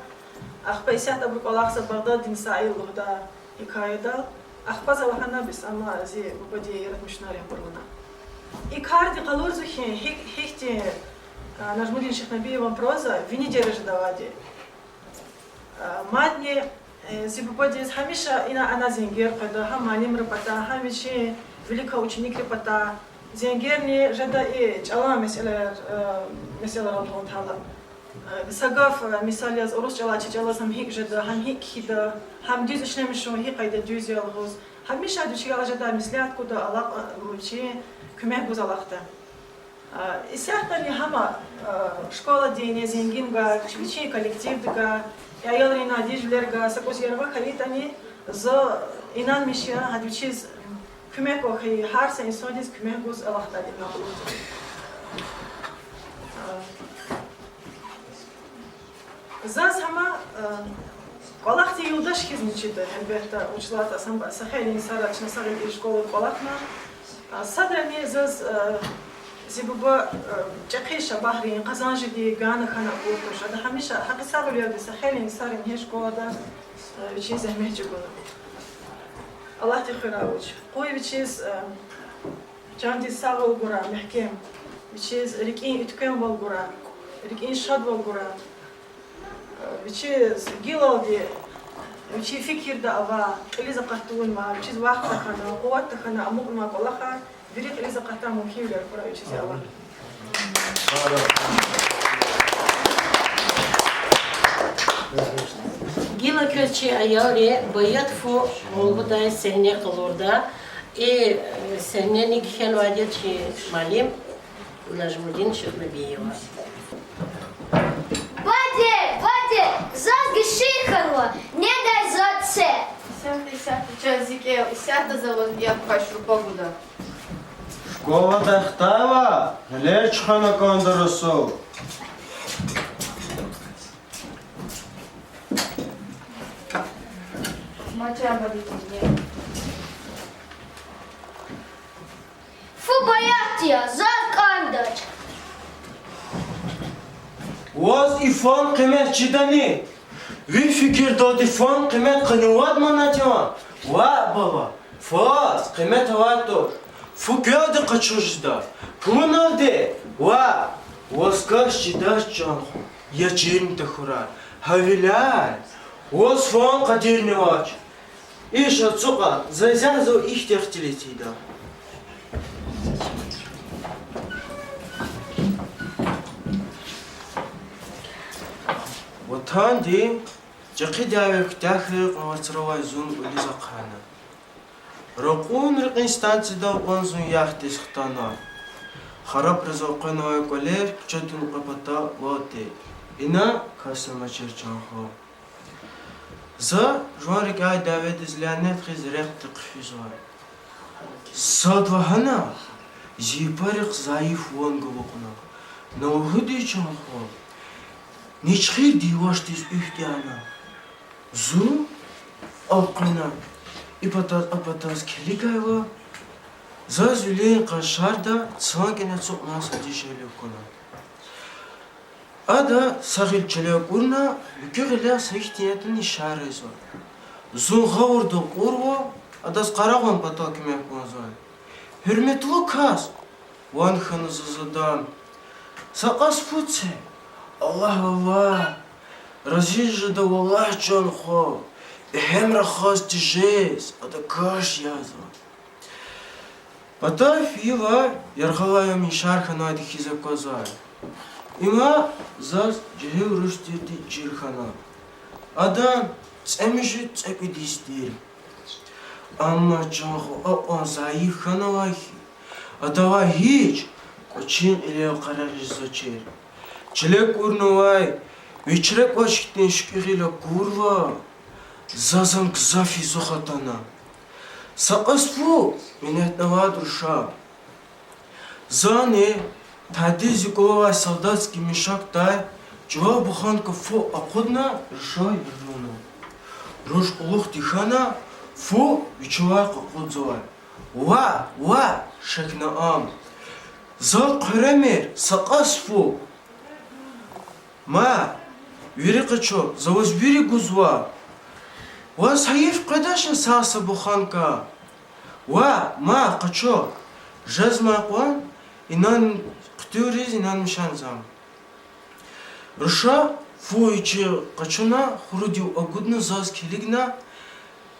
Ахпа исятда абуру кӀвалахзава Багъдаддин Саил лугьудай гьикаядал. Ахпа за лагьана бес, амма зи бубадин яратмишунар ябур вуна. И карди къалурзава хьи, гьихь-, гьихьтин, а, Нажмудин Шихнабиеван проза вини дережада авайди. А, мадни, э, зи бубадиз гьамиша ина-ана зенгер къведа, гьам муаллимрин патай, гьам вичин виликай ученикрин патай. Зенгерни жеда и чӀалан месэлаяр, э, месэлаяр алатайла. Э, са гаф, э, мисал яз, урус чӀалай чи чӀалаз гьам гьикӀ жеда, гьам гьикӀ кхьида, гьам дуьз ишлемишун гьи къайдада дуьз я лугьуз. Гьамиша вичи галаз жедай меслят гуда, алакь-, э, вичи куьмек гуз алахъда. А, исятдани гьам, а, школадин зенгинвилер, вичин коллективдивилер, аялрин дишегьлийрилер, са кӀус яргъа хьайитӀани, за инанмиш я, гьада вичиз куьмек гвай хьайи гьар са инсандиз куьмек гуз алахъдайди я. А, Заз гьам, э, кӀвалахдин юлдаш хьизни чида, гьелбетда, вучиз лагьайтӀа са хейлин йисара чна са гъиле и школада кӀвалахна. А, садрани заз, э, зи буба, э, чӀехи шабагьрин, къазанжидин гана хьана акуртӀач. Ада гьамиша гьакъисагъвилелди са хейлин йисара ингье школада, э, вичин зегьмет чӀугуна. Аллагьди хуьрай вуч. Къуй вичиз, э, чандин сагъвал гурай мягькем, вичиз рикӀин уьтквемвал гурай, рикӀин шадвал гурай. Вичиз гилалди, вичин фикирда авай, кьилиз акъат тавунвай, вичиз вахт тахьана, къуват тахьана амукьнавай кӀвалахар вири кьилиз акъатдай мумкинвилер хьурай вичиз, я Аллагь. Гила квез чи аялри Баят фу лугьудай сегьне къалурда. И, э, сегьнени кхьенвайди я чи муаллим Нажмудин Ширнабиева. Баде, баде, заз гишин хьанва, недай заз це. Исятда, исятда, чан зи кӀел, исятда за ваз яб квай шурпа гуда. Школадай хтайла, гъилер чуьхвена кӀанда Расул. Фу, баягъ тир, заз кӀандач. Ваз и фан къимет чидани? Ви фикирдалди фан къимет къанни вад манат я? Ваъ, бала, фаз къимет авай туш. Фу квелди къачуз жеда, пулуналди? Ваъ, ваз кас чидач, чан хва, я чирни тахьурай. Гьавиляй ваз фан къадирни авач. Иш ацукьа, заз зун ихьтин ихтилат ийида. Ватандин чӀехи дяве куьтягь хьайи кьве вацра авай зун кӀвализ ахъайна. Ракьун рекьин станциядал кьван зун яхдиз хтана. Харабриз элкъвенвай кӀвалер куьчедин кьве патал вал тир. Ина кас амачир, чан хва. За жуван рикӀяй дяведиз лянет хьиз рехъди хъфизва. Сад лагьана, зи япарихъ зайиф ванг алукьна. На лугьуди, чан хва, ничхирди явашдиз уьф тяна. Зун элкъвена и патаз, а патаз килигайла, заз вилин къаншарда цан кӀане ацукьна са дишегьли акуна. Ада са гъил чиле акӀурна, муькуь гъиляй са ихьтин ятӀани ишара ийизва. Зун гъавурда акьурва, адаз къарагъун патал куьмек кӀанзавай. Гьуьрметлу кас, ван хьана заз адан. Са кьас фу це. Аллагь, Аллагь, рази жеда валлагь, чан хва, игьем рахаз тежез ада каш язва. Патав фейила, яргъалай ам ишар хьанвайди хьиз аквазвай. Има заз жегьил руш тирди чир хьана. Адан цӀемуьжуьд, цӀекӀуьд йис тир. Амма, чан хва, акьван зайиф хьанвай хьи, адавай гьич кӀвачин кьилел къарагъ жезвачир. Чиле акӀурнавай вичра кӀвач хьтин шуькӀуь гъил акурла, заз ам гзаф язух атана. Са кьас фу минетнавайди руша. Зани тади зи кӀвале авай солдатский мешокдай чӀулав буханка фу акъудна, руша яргъана. Руш кьулухъди хьана, фу вичелай къакъудзавай. Ваъ, ваъ, шехьна ам. Зал хъуьремир, са кьас фу. Ма, вири къачу, за ваз вири гузва. Ваз гьайиф къведачни сагъ са буханка? Ваъ, ма, къачу. Жезмай кьван, инан хъуьтуьлриз инанмишан за. Руша фу вичив къачуна, хурудив агудна заз килигна,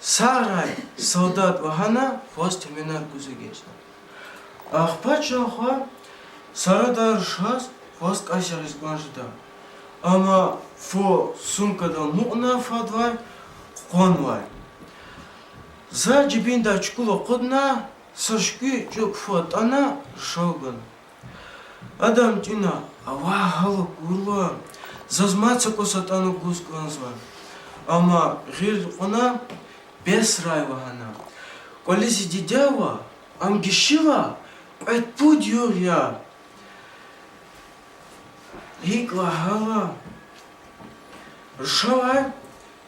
сагърай солдат лагьана, фаз теменар гуз эгечӀна. Ахпа, чан хва, сарадай рушаз фаз кӀас ягъиз кӀан жеда. Амма фу сумкадай амукьна фадлай, къукъванвай. За жибиндай чукул акъудна, са шуькӀуь чӀук фу атӀана, рушав гана. Адан тӀуьна авай гьал акурла, заз мад са кӀус атӀана гуз кӀанзава. Амма гъил кьуна, бесрай лагьана. КӀвализ зи диде ава, ам гишила кьвед-пуд югъ я. ГьикӀ лагьайла, рушавай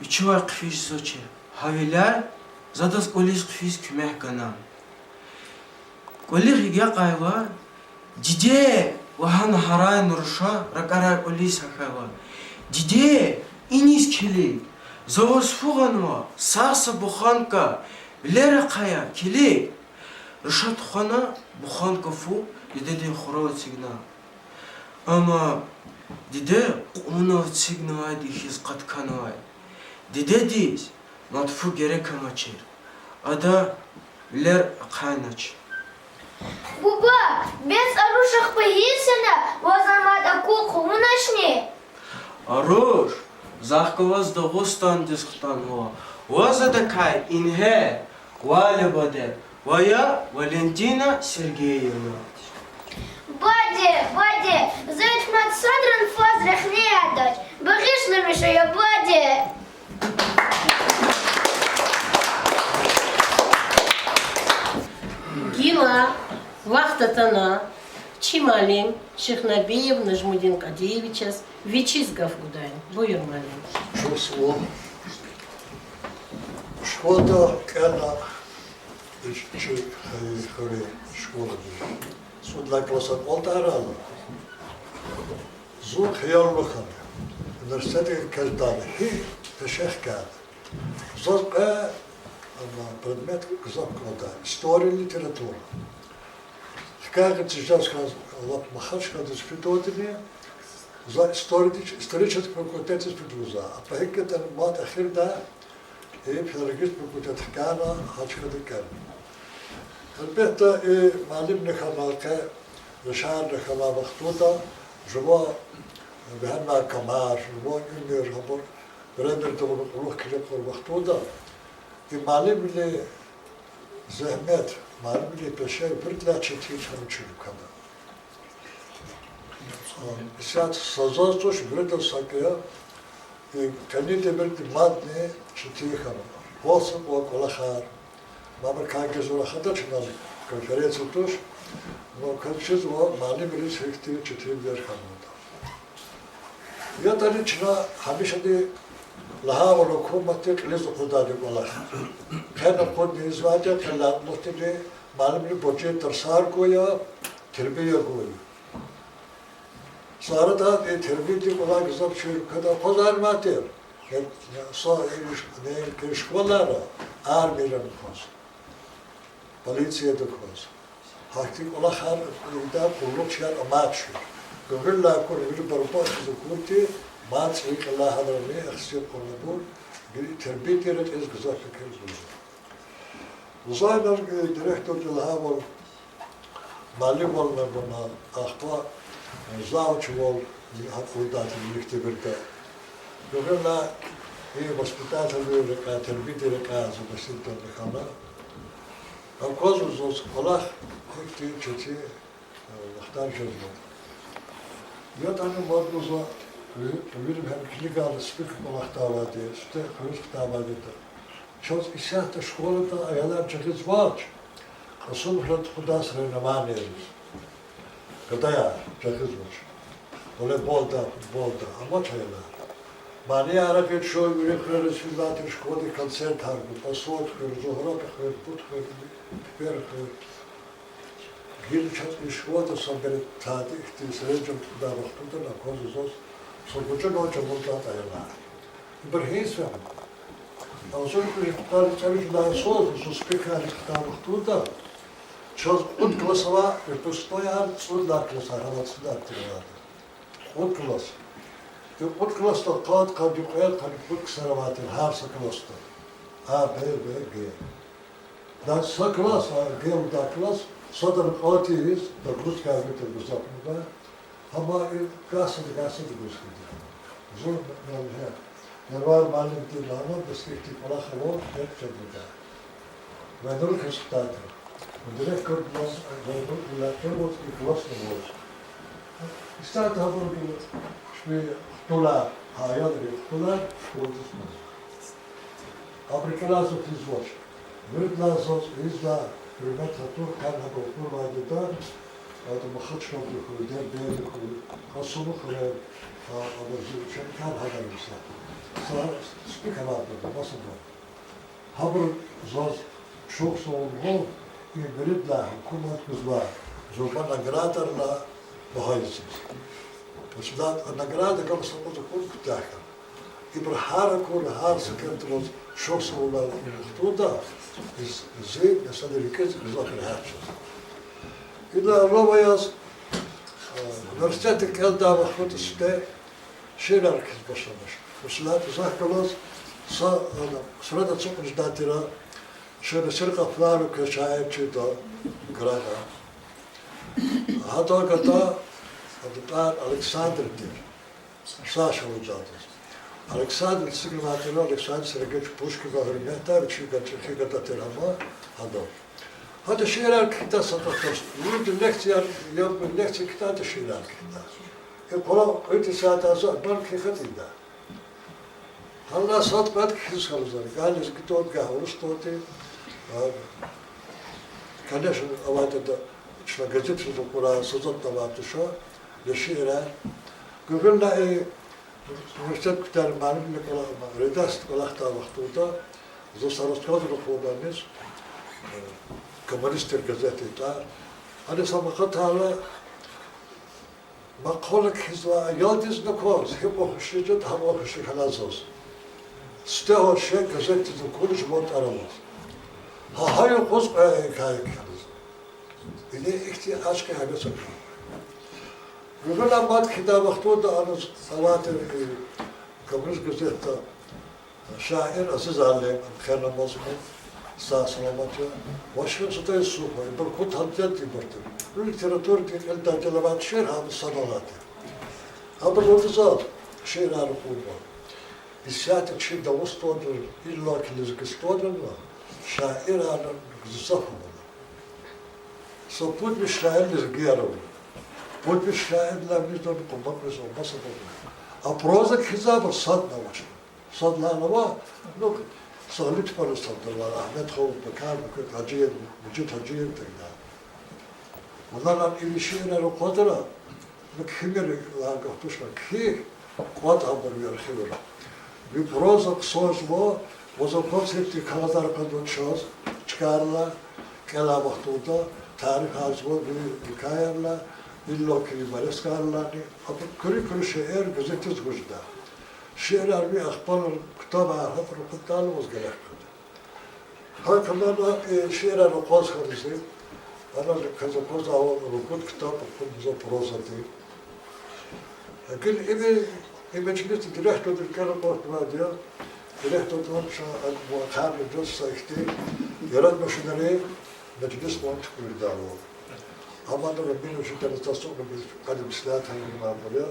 вичивай хъфиз жезвачир. Гьавиляй за адаз кӀвализ хъфиз куьмек гана. КӀвалихъ агакьайла, диде лагьана гьарайна руша, ракӀарай кӀвализ гьахьайла. Диде, иниз килиг, за ваз фу гъанва, сагъ са буханка, вилер ахъая, килиг. Руша тухвана буханка фу дидедин хурал эцигна. Амма диде кьунал эцигнавайди хьиз къатканвай. Дидедиз мад фу герек амачир. Ада вилер ахъайнач. Буба, бес а руш ахпа гьиниз фена, ваз ам мад акун хъувуначни? А руш захъ галаз Дагъустандиз хтанва. Ваз адакай ингье, Валя баде, ва я Валентина Сергеевна. Баде, баде, зи вич мад садрани фаз рехне ядач, багъишламиша, я баде. Гила вахт атана чи муаллим Шихнабиев Нажмудин Къадиевичаз вичиз гаф гудай. Буюр, муаллим. Чухсагъул. Школада кӀелна, чи, чи хуьруьн школада. ЦӀуд лагьай класс акьалтӀарайла, зун хиялна хьана, университетдиз килигайла, гьи пеше хкяна. Заз кьве, амма, предмет гзаф кӀандай: история, литература. Хкягъиз жез хьана, лап Махачкъаладиз фидайдини, за история, исторический факультетдиз фида лугьузва. Ахпа гьикӀ ятӀани мад эхирда и филологический факультет хкяна, гьа чкада кӀелна. Гьелбетда, и муаллимни хьана, къе яшарни хьана вахтунда, жуван вегьенвай камар, жуван уьмуьр, гьабур беремир тавуна кьулухъ килиг кьур вахтунда, и муаллимрин зегьмет, муаллимрин пеше виридалай четин хьана чиркана. Исятда са заз туш, виридаз са кӀел я, и къенин девирда мадни четин хьана. Гьа са кӀвалахар, мад квай гзаф рахадач, чна конференция туш, но квез чизва муаллимриз гьихьтин четинвилер хьанватӀа. ЯтӀани чна гьамишани лагьайвал, гьукуматди кьилиз акъудайди кӀвалах. Къе акъудна ийизвайди я, къе лугьудайди, муаллимри боржи тарсар гуй я, тербия гуй я. Са арада и тербиядин кӀвалах гзаф чир квадар акъвазарнавай тир. Са и школайра армиядин кваз, полициядин кваз, гьахьтин кӀвалахар ийидай къуллугъчияр амач. Гуьгъуьнлай акур, вири барбатӀиз акурди, мад цӀийи кьилелай гьадрани ахцегь кьурнабур, гьи тербиядин рекьиз гзаф фикир гузва. Заз, э, директорди лагьайвал, муаллимвал авуна, ахпа, э, завучвал акъуддай тир вилик девирда. Гуьгъуьнлай и воспитательдин рекьяй, тербиядин рекьяй заместитель хьана. Аквазва заз кӀвалах гьихьтин четин вахтар жезватӀа. ЯтӀани мад лугьузва, ви-, вири гьам килигайла, СПИК кӀвалахда авайди, сифте хуьруьз хтайвайди я. Чаз исятда школада аялар жагъизвач, Кьасумхуьрел тухудай соревнованиейриз. Гадаяр жагъизвач. Волейболда, футболда, амач аялар. Манияр гьикӀ ша вири хуьрериз физвай тир школадин концертар гуз, Асвад хуьр, Зугьраб хуьр, пуд хуьр, пипер хуьр. Гила чаз и школада са бере тади ихьтин серенжем тухудай вахтунда аквазва заз са гужлу жагъурдай аялар. Ибур гьиниз фена? Агъзурни кӀуьд виш сад цӀемуьжуьд лагьай йисуз зун СПИК-ар хтай вахтунда чаз кьуд класс авай выпускнойяр, цӀуд лагьай классар, гьа вацӀидар тир алайди. Кьуд класс. И кьуд классда къад-къад, кьве-къад, кьуд ксар авай тир гьар са классда. А, Б, В, Г. Лагьана са класс, а, Г лугьудай класс, садра кьван тийиз, нагрузка авуртӀа гзаф гуда. Амма и касди, касди гуз хьана. Зун, м, гье, Ярвал муаллимди лагьана, бес ихьтин кӀвалах ава, гьекь жеда. Вайнуру касдатӀа. Директорди лагьана, вайнуру лагьана, ваз и класс авач. Исятда гьабур чпи хтулар, гьа аялри хтулар школадиз кьазва. Абуру кӀелзавайди физвач. Виридалай заз ийизвай гьуьрмет-хатур къе гьабур кьурвайди я, ада Махачкъаладин хьуй, Дербентдин хьуй, Кьасумхуьрел, а, абур зи ученикар гьадар мисал. Са СПИК-ар авайди я, масадбур. Гьабуру заз чухсагъул лугьун, и виридалай гьукумат гузвай зурба наградарилай багьа ийиз. Гьа чна награда гам са кьуд-кьуд куьтягь хьана. Ибур гьар акур, гьар са кӀелдамаз чухсагъул лугьудай, зи, месела, рикӀиз гзаф регьят жезва. Ина алава яз, э, университетда кӀелдай вахтунда сифте шиирар кхьиз башламишна. Месела, захъ галаз са, э, сурат ацукьна жедай тир, Шемсир Къафланов квез шаир чида, Града. Гьадан гада, адан тӀвар Александр тир. Саша лугьудай адаз. Александр эцигнавай тир, Александр Сергеевич Пушкинан гьуьрметдай, вичин гад-, чӀехи гада тир ам, гьада. Гьада шиирар кхьида са кьатӀаз. Вирида лекцияр, я лекция кхьида, гьада шиирар кхьида. И къвалав кьве сятда за абур кхьиз хьайида. Гьанлай сад-пад кхьиз хьана за, гьа лезги тӀварцӀи, гьа урус тӀварцӀи. А, конечно, авайди я, чна газетриз акурай, са затӀ авайди туш, я шиирар. Гуьгъуьнлай и университет куьтягьна муаллимдин кӀвалахда, редакцияда кӀвалахдай вахтунда, зун са рассказар рахуна аниз, э, «Коммунистар» газетдин тӀвар. Аниз са макъатайла, макъала кхьизва, аялдиз акваз, гьикьван хуш жеда, гьакьван хуш хьана заз. Сифтегьан шей газетдиз акуна жуван тӀвар аваз. Гьа, гьа юкъуз кьве гьикая кхьена за. Идан ихьтин ашкъи гьевес ава. Гуьгъуьнлай мад кхьидай вахтунда аниз авай тир, э, «Коммунист» газетда шаир Азиз Алим, хер аламаз хьи, сагъ-саламат я, Вашкир Султан-Юсупов, ибур куд гьалдиз ибур тир. Литературадин кьилди дадил авай шиир гьабур саналай тир. Абур лугьуда заз шиирар ракъурнава. Исятда чи Дагъустанда, иллаки Лезгистанда шаирар гзаф авуна. Са пуд виш шаир лезгияр авуна. Пуд виш шаирдилай винидан кьулухъ кьве са маса авуна. А проза кхьизвайбур садни авач. Садлагьана ава, ну, Сагълип тупара сад ава, Агьмед Ховур, Бакар Бакир, Гьажиев, Мажид Гьажиев тагда. Вуна лагьана и ви шиирар акъвазара, ну, кхьимир лагьана гаф туш, кхьихь, кӀватӀ абур верхивра. Ви проза хъсан жезва, ваз акваз гьихьтин кагъазар кьазвач чаз, чкайрилай, кӀелай вахтунда, тарифарзава ви гьикаярилай, иллаки ви морескарилайни, абур куьруь-куьруь шиир газетдиз гуз жеда. Шиирар ви ахпа ктабар гьабур акъуддайла ваз герек къведа. ГьакӀ хьана, э, шиирар акъваз хьана зи. Ана квез аквазвайвал ругуд ктаб акъудна за прозадин. Гила и, и межлисдин директорди кӀел акъатнавайди я. Директорди ван чна акӀ вахъарни жез са ихьтин яратмишунрин межлис ван туькӀуьрдайвал. Амма Рабин вучиз ятӀани застукьна биз кьадин меслят гьавунвайбур я.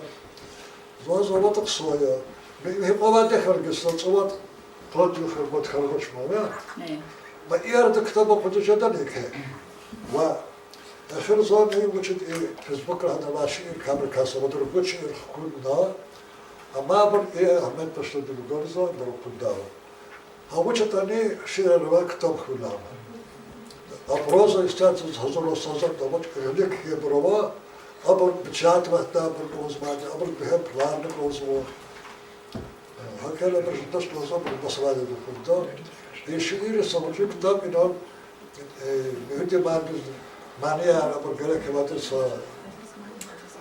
Заз аватӀа хъсан я. Ми гьикьван ваъда хьайитӀа, са цӀувад, къад йисан хирват хьайитӀа чна, я? Э. Ма и арада ктаб акъудиз жедани еке? Ва эхир заз и вучиз и Фейсбукра гьада авай шиир камер каса вадра гуч шиир хкудна, амма абур и Агьмед Пашади вугарзава, абур акъуддайвал. Гьа вуч ятӀани шиирар авай ктаб хьунайла. А проза иштяцаз гьазур са затӀни авач, гъилик хьайибур ава, абур печатьватдайбур кӀанзавайди, абур бегьем пуларни кӀанзава. Гьакӏ хьайила абур жедач кӀанзава, абур масадани хьунда. И шииррин са вуч ктаб инал, э, муьгьуьдин мадни манияр абур герек авайди са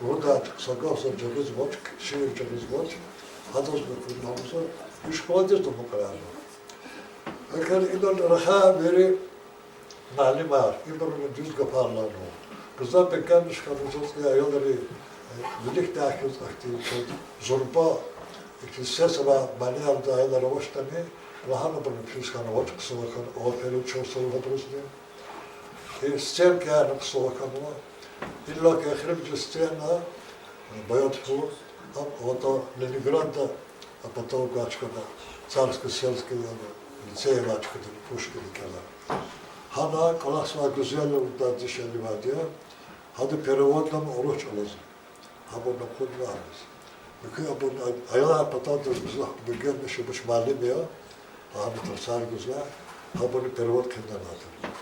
лугьудай са гаф заз жагъизвач, шиир жагъизвач, гьадаз хьунай за, и школадиз дамукьрай. Гьакӏ хьайила инал рахай вири муаллимар, ибуруни дуьз гафар лагьанва. Гзаф бегенмиш хьана заз и аялри, э, виликдай хьиз ахьтин чаз зурба, ихьтин сес авай манияр авай аялар авачтӏани, лагьана абурни физ хьанвач, хъсан хьана, аферин чан савгъатризни. И сценкаяр хъсан хьанва. Иллаки эхиримжи сцена, э, Баят Фу, а, аватӏа Ленинградда, а патав гвачкада, Царско-сельский, яни, лицей авай чкада, Пушкиндин кӏела. Гьана кӏвалахзавай Гуьзел Дадишвилидивайди я, гьада перевод лагьана урус чӏалаз. Гьабурни акъудна аниз. Муькуь абурни ай-, аялар паталди гзаф бегенмиш вуч муаллим я, гьана тарсар гузвай, гьабурни перевод хъийида лагьана.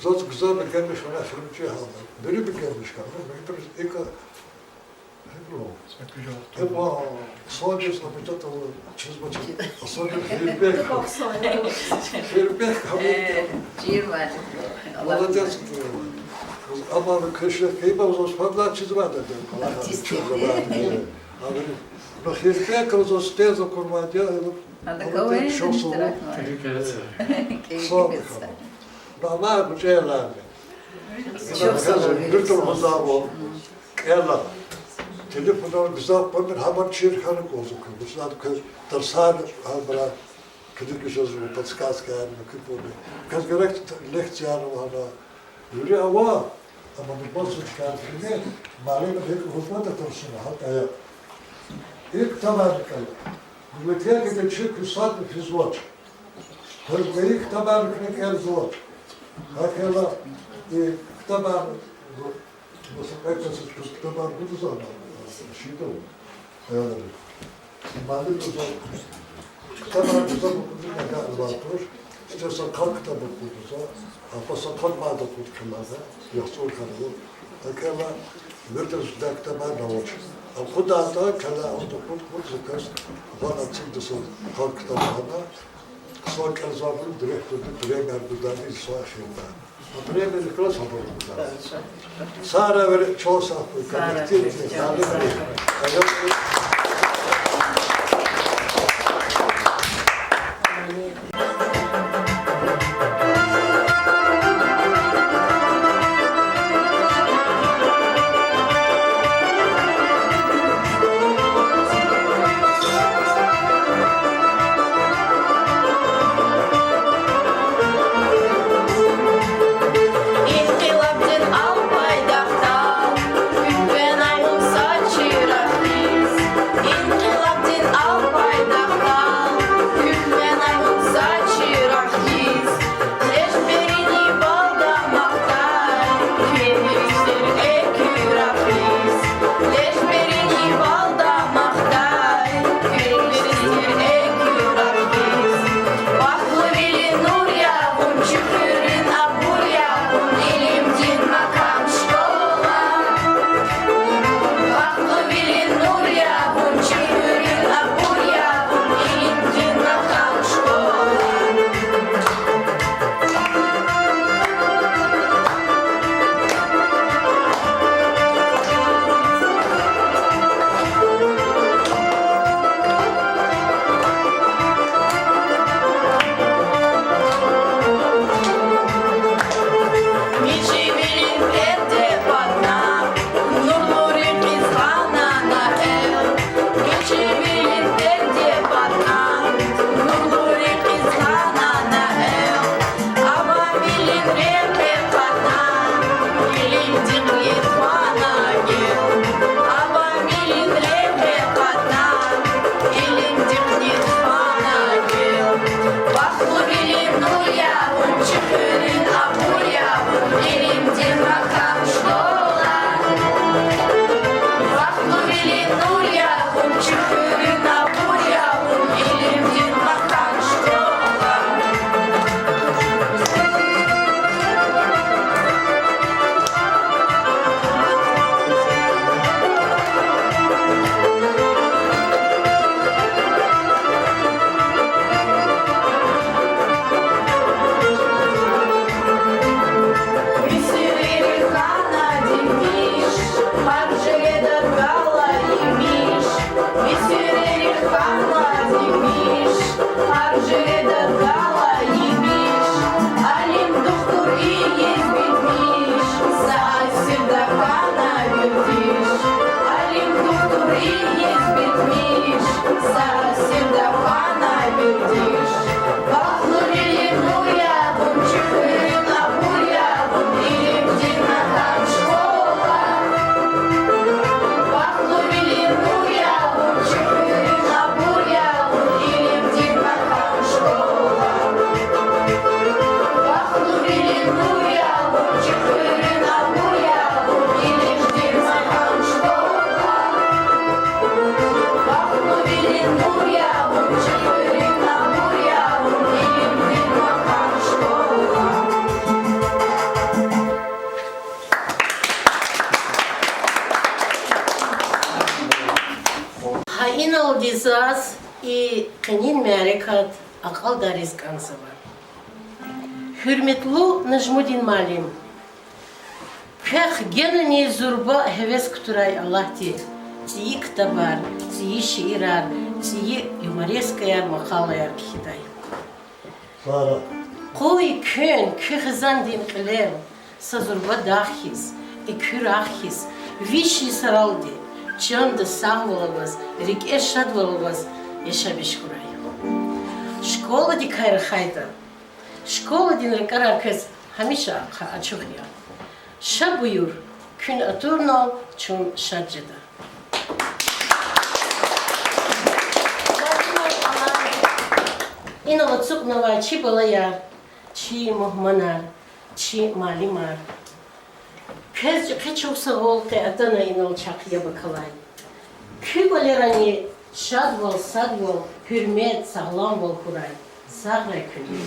Заз гзаф бегенмиш хьана эхиримжи гьана. Вири бегенмиш хьана, ну, ибур икӏа, ибур. Ибур, садиз на битата чизвачи, особенно Хирбек. Хирбек, э, молодец. Амма кешер кибар заз фадлай чизвайди я, артист чизвайди я. Амма, ну, Хирбек заз тез акурвайди я, ада молодец, кавай шо су. Кӏелиз. Кӏелиз. Ну, амма бучӏелани. Шо су. Гуьртӏур гъузвайвал. Кӏела. Телефонар гзаф памир гьабур чир хьана кӏанзава квез. Мисал, квез тарсар гьабура килигиз жезва, подсказкаяр, муькуь пуд. Квез герек лекцияр лагьана. Вири ава, амма нубатзава чкайрин фини, муаллимри гьикӏ гьикӏ тарсуна, гьакӏ ая. И ктабарни кӏела. Библиотекада чи куь садни физвач. Квез гайи ктабарни кӏелзавач. ГьакӀ хьайила, и ктабар, маса кьве касдиз ктабар гудзава, шиитӀа ава. Аялри. Муаллим лугьузва, ктабар гудзава, кьуд агъзурни кьве йисан са кьве ктаб гудзава, ахпа са кьве мад акъуд кхьенвайди я, яхцӀур хьанва. ГьакӀ хьайила, виридаз ктабар авач. АкъудайтӀа, кьве, кьуд, кьуд, кьуд за кас, ван ацикда са кьве ктаб гана, хъсан кӀелзавайбуру директорди премияяр гудайди са эхирда. Премияяр класс абур гудай. Сагърай вири, чан сагъ хьуй, коллективдин, талихрин. Инкъилабдин ал пайдахда куькӀвенай вун са чирагъ хьиз. Инкъилабдин ал пайдахда куькӀвенай вун са чирагъ хьиз. Лежберини бал дамахдай куьн вирист тир экуь рагъ хьиз. Лежберини бал дамахдай куьн вирист тир экуь рагъ хьиз. Бахтлувилин нур я вун, чи хуьруьн абур я вун, илимдин макан школа. Бахтлувилин нур я вун, чи хуьруьн абур я вун, илимдин макан школа. Мичивилин перде патна нурлу рекьиз гъана на эл. Мичивилин перде патна нурлу рекьиз гъана на эл. Авамилин рекье кьатӀна илимдихъ нитӀ хвана гел. Авамилин рекье кьатӀна илимдихъ нитӀ хвана гел. Бахтлувилин нур я вун, чи хуьруьн абур я вун, илимдин макан школа. Бахтлувилин нур я вун, чи хуьруьн абур я вун, илимдин макан школа. Мисюрерихъ хьана димиш, гьар жуьредаз галай емиш. Мисюрерихъ хьана димиш, гьар жуьредаз галай емиш. Алим, духтур ийиз битмиш, са асирда хьана вердиш. Алим, духтур ийиз битмиш, са асирда хьана вердиш. Бахтлувилин нур я вун, чи хуьруьн абур я вун, илимдин макан школа. Бахтлувилин нур я вун, чи хуьруьн абур я вун, илимдин макан школа. Бахтлувилин нур я вун, чи хуьруьн абур я вун, илимдин макан школа. Бахтлувилин нур я вун, чи хуьруьн абур я вун, илимдин макан школа. Гьа иналди заз и къенин мярекат акьалдариз кӀанзава. Гьуьрметлу Нажмудин муаллим, квехъ генани зурба гьевес кутурай Аллагьди цӀийи ктабар, цӀийи шиирар, цӀийи юморескаяр, макъалаяр кхьидай. Къуй куьн, куь хизандин кьилел са зурба дагъ хьиз, экуь рагъ хьиз, виш йисаралди чанда сагъвал аваз, рикӀе шадвал аваз яшамиш хьурай. Школадикай рахайтӀа, школадин ракӀарар квез гьамиша ахъа ачух я. Ша буюр, куьн атурнал чун шад жеда. Инал ацукьнавай чи балаяр, чи мугьманар, Чи муаллимар, квез чӀехи чухсагъул къе атана инал чахъ яб акалай. Куь кӀвалерани шадвал, садвал, гьуьрмет, сагъламвал хьурай. Сагърай куьн.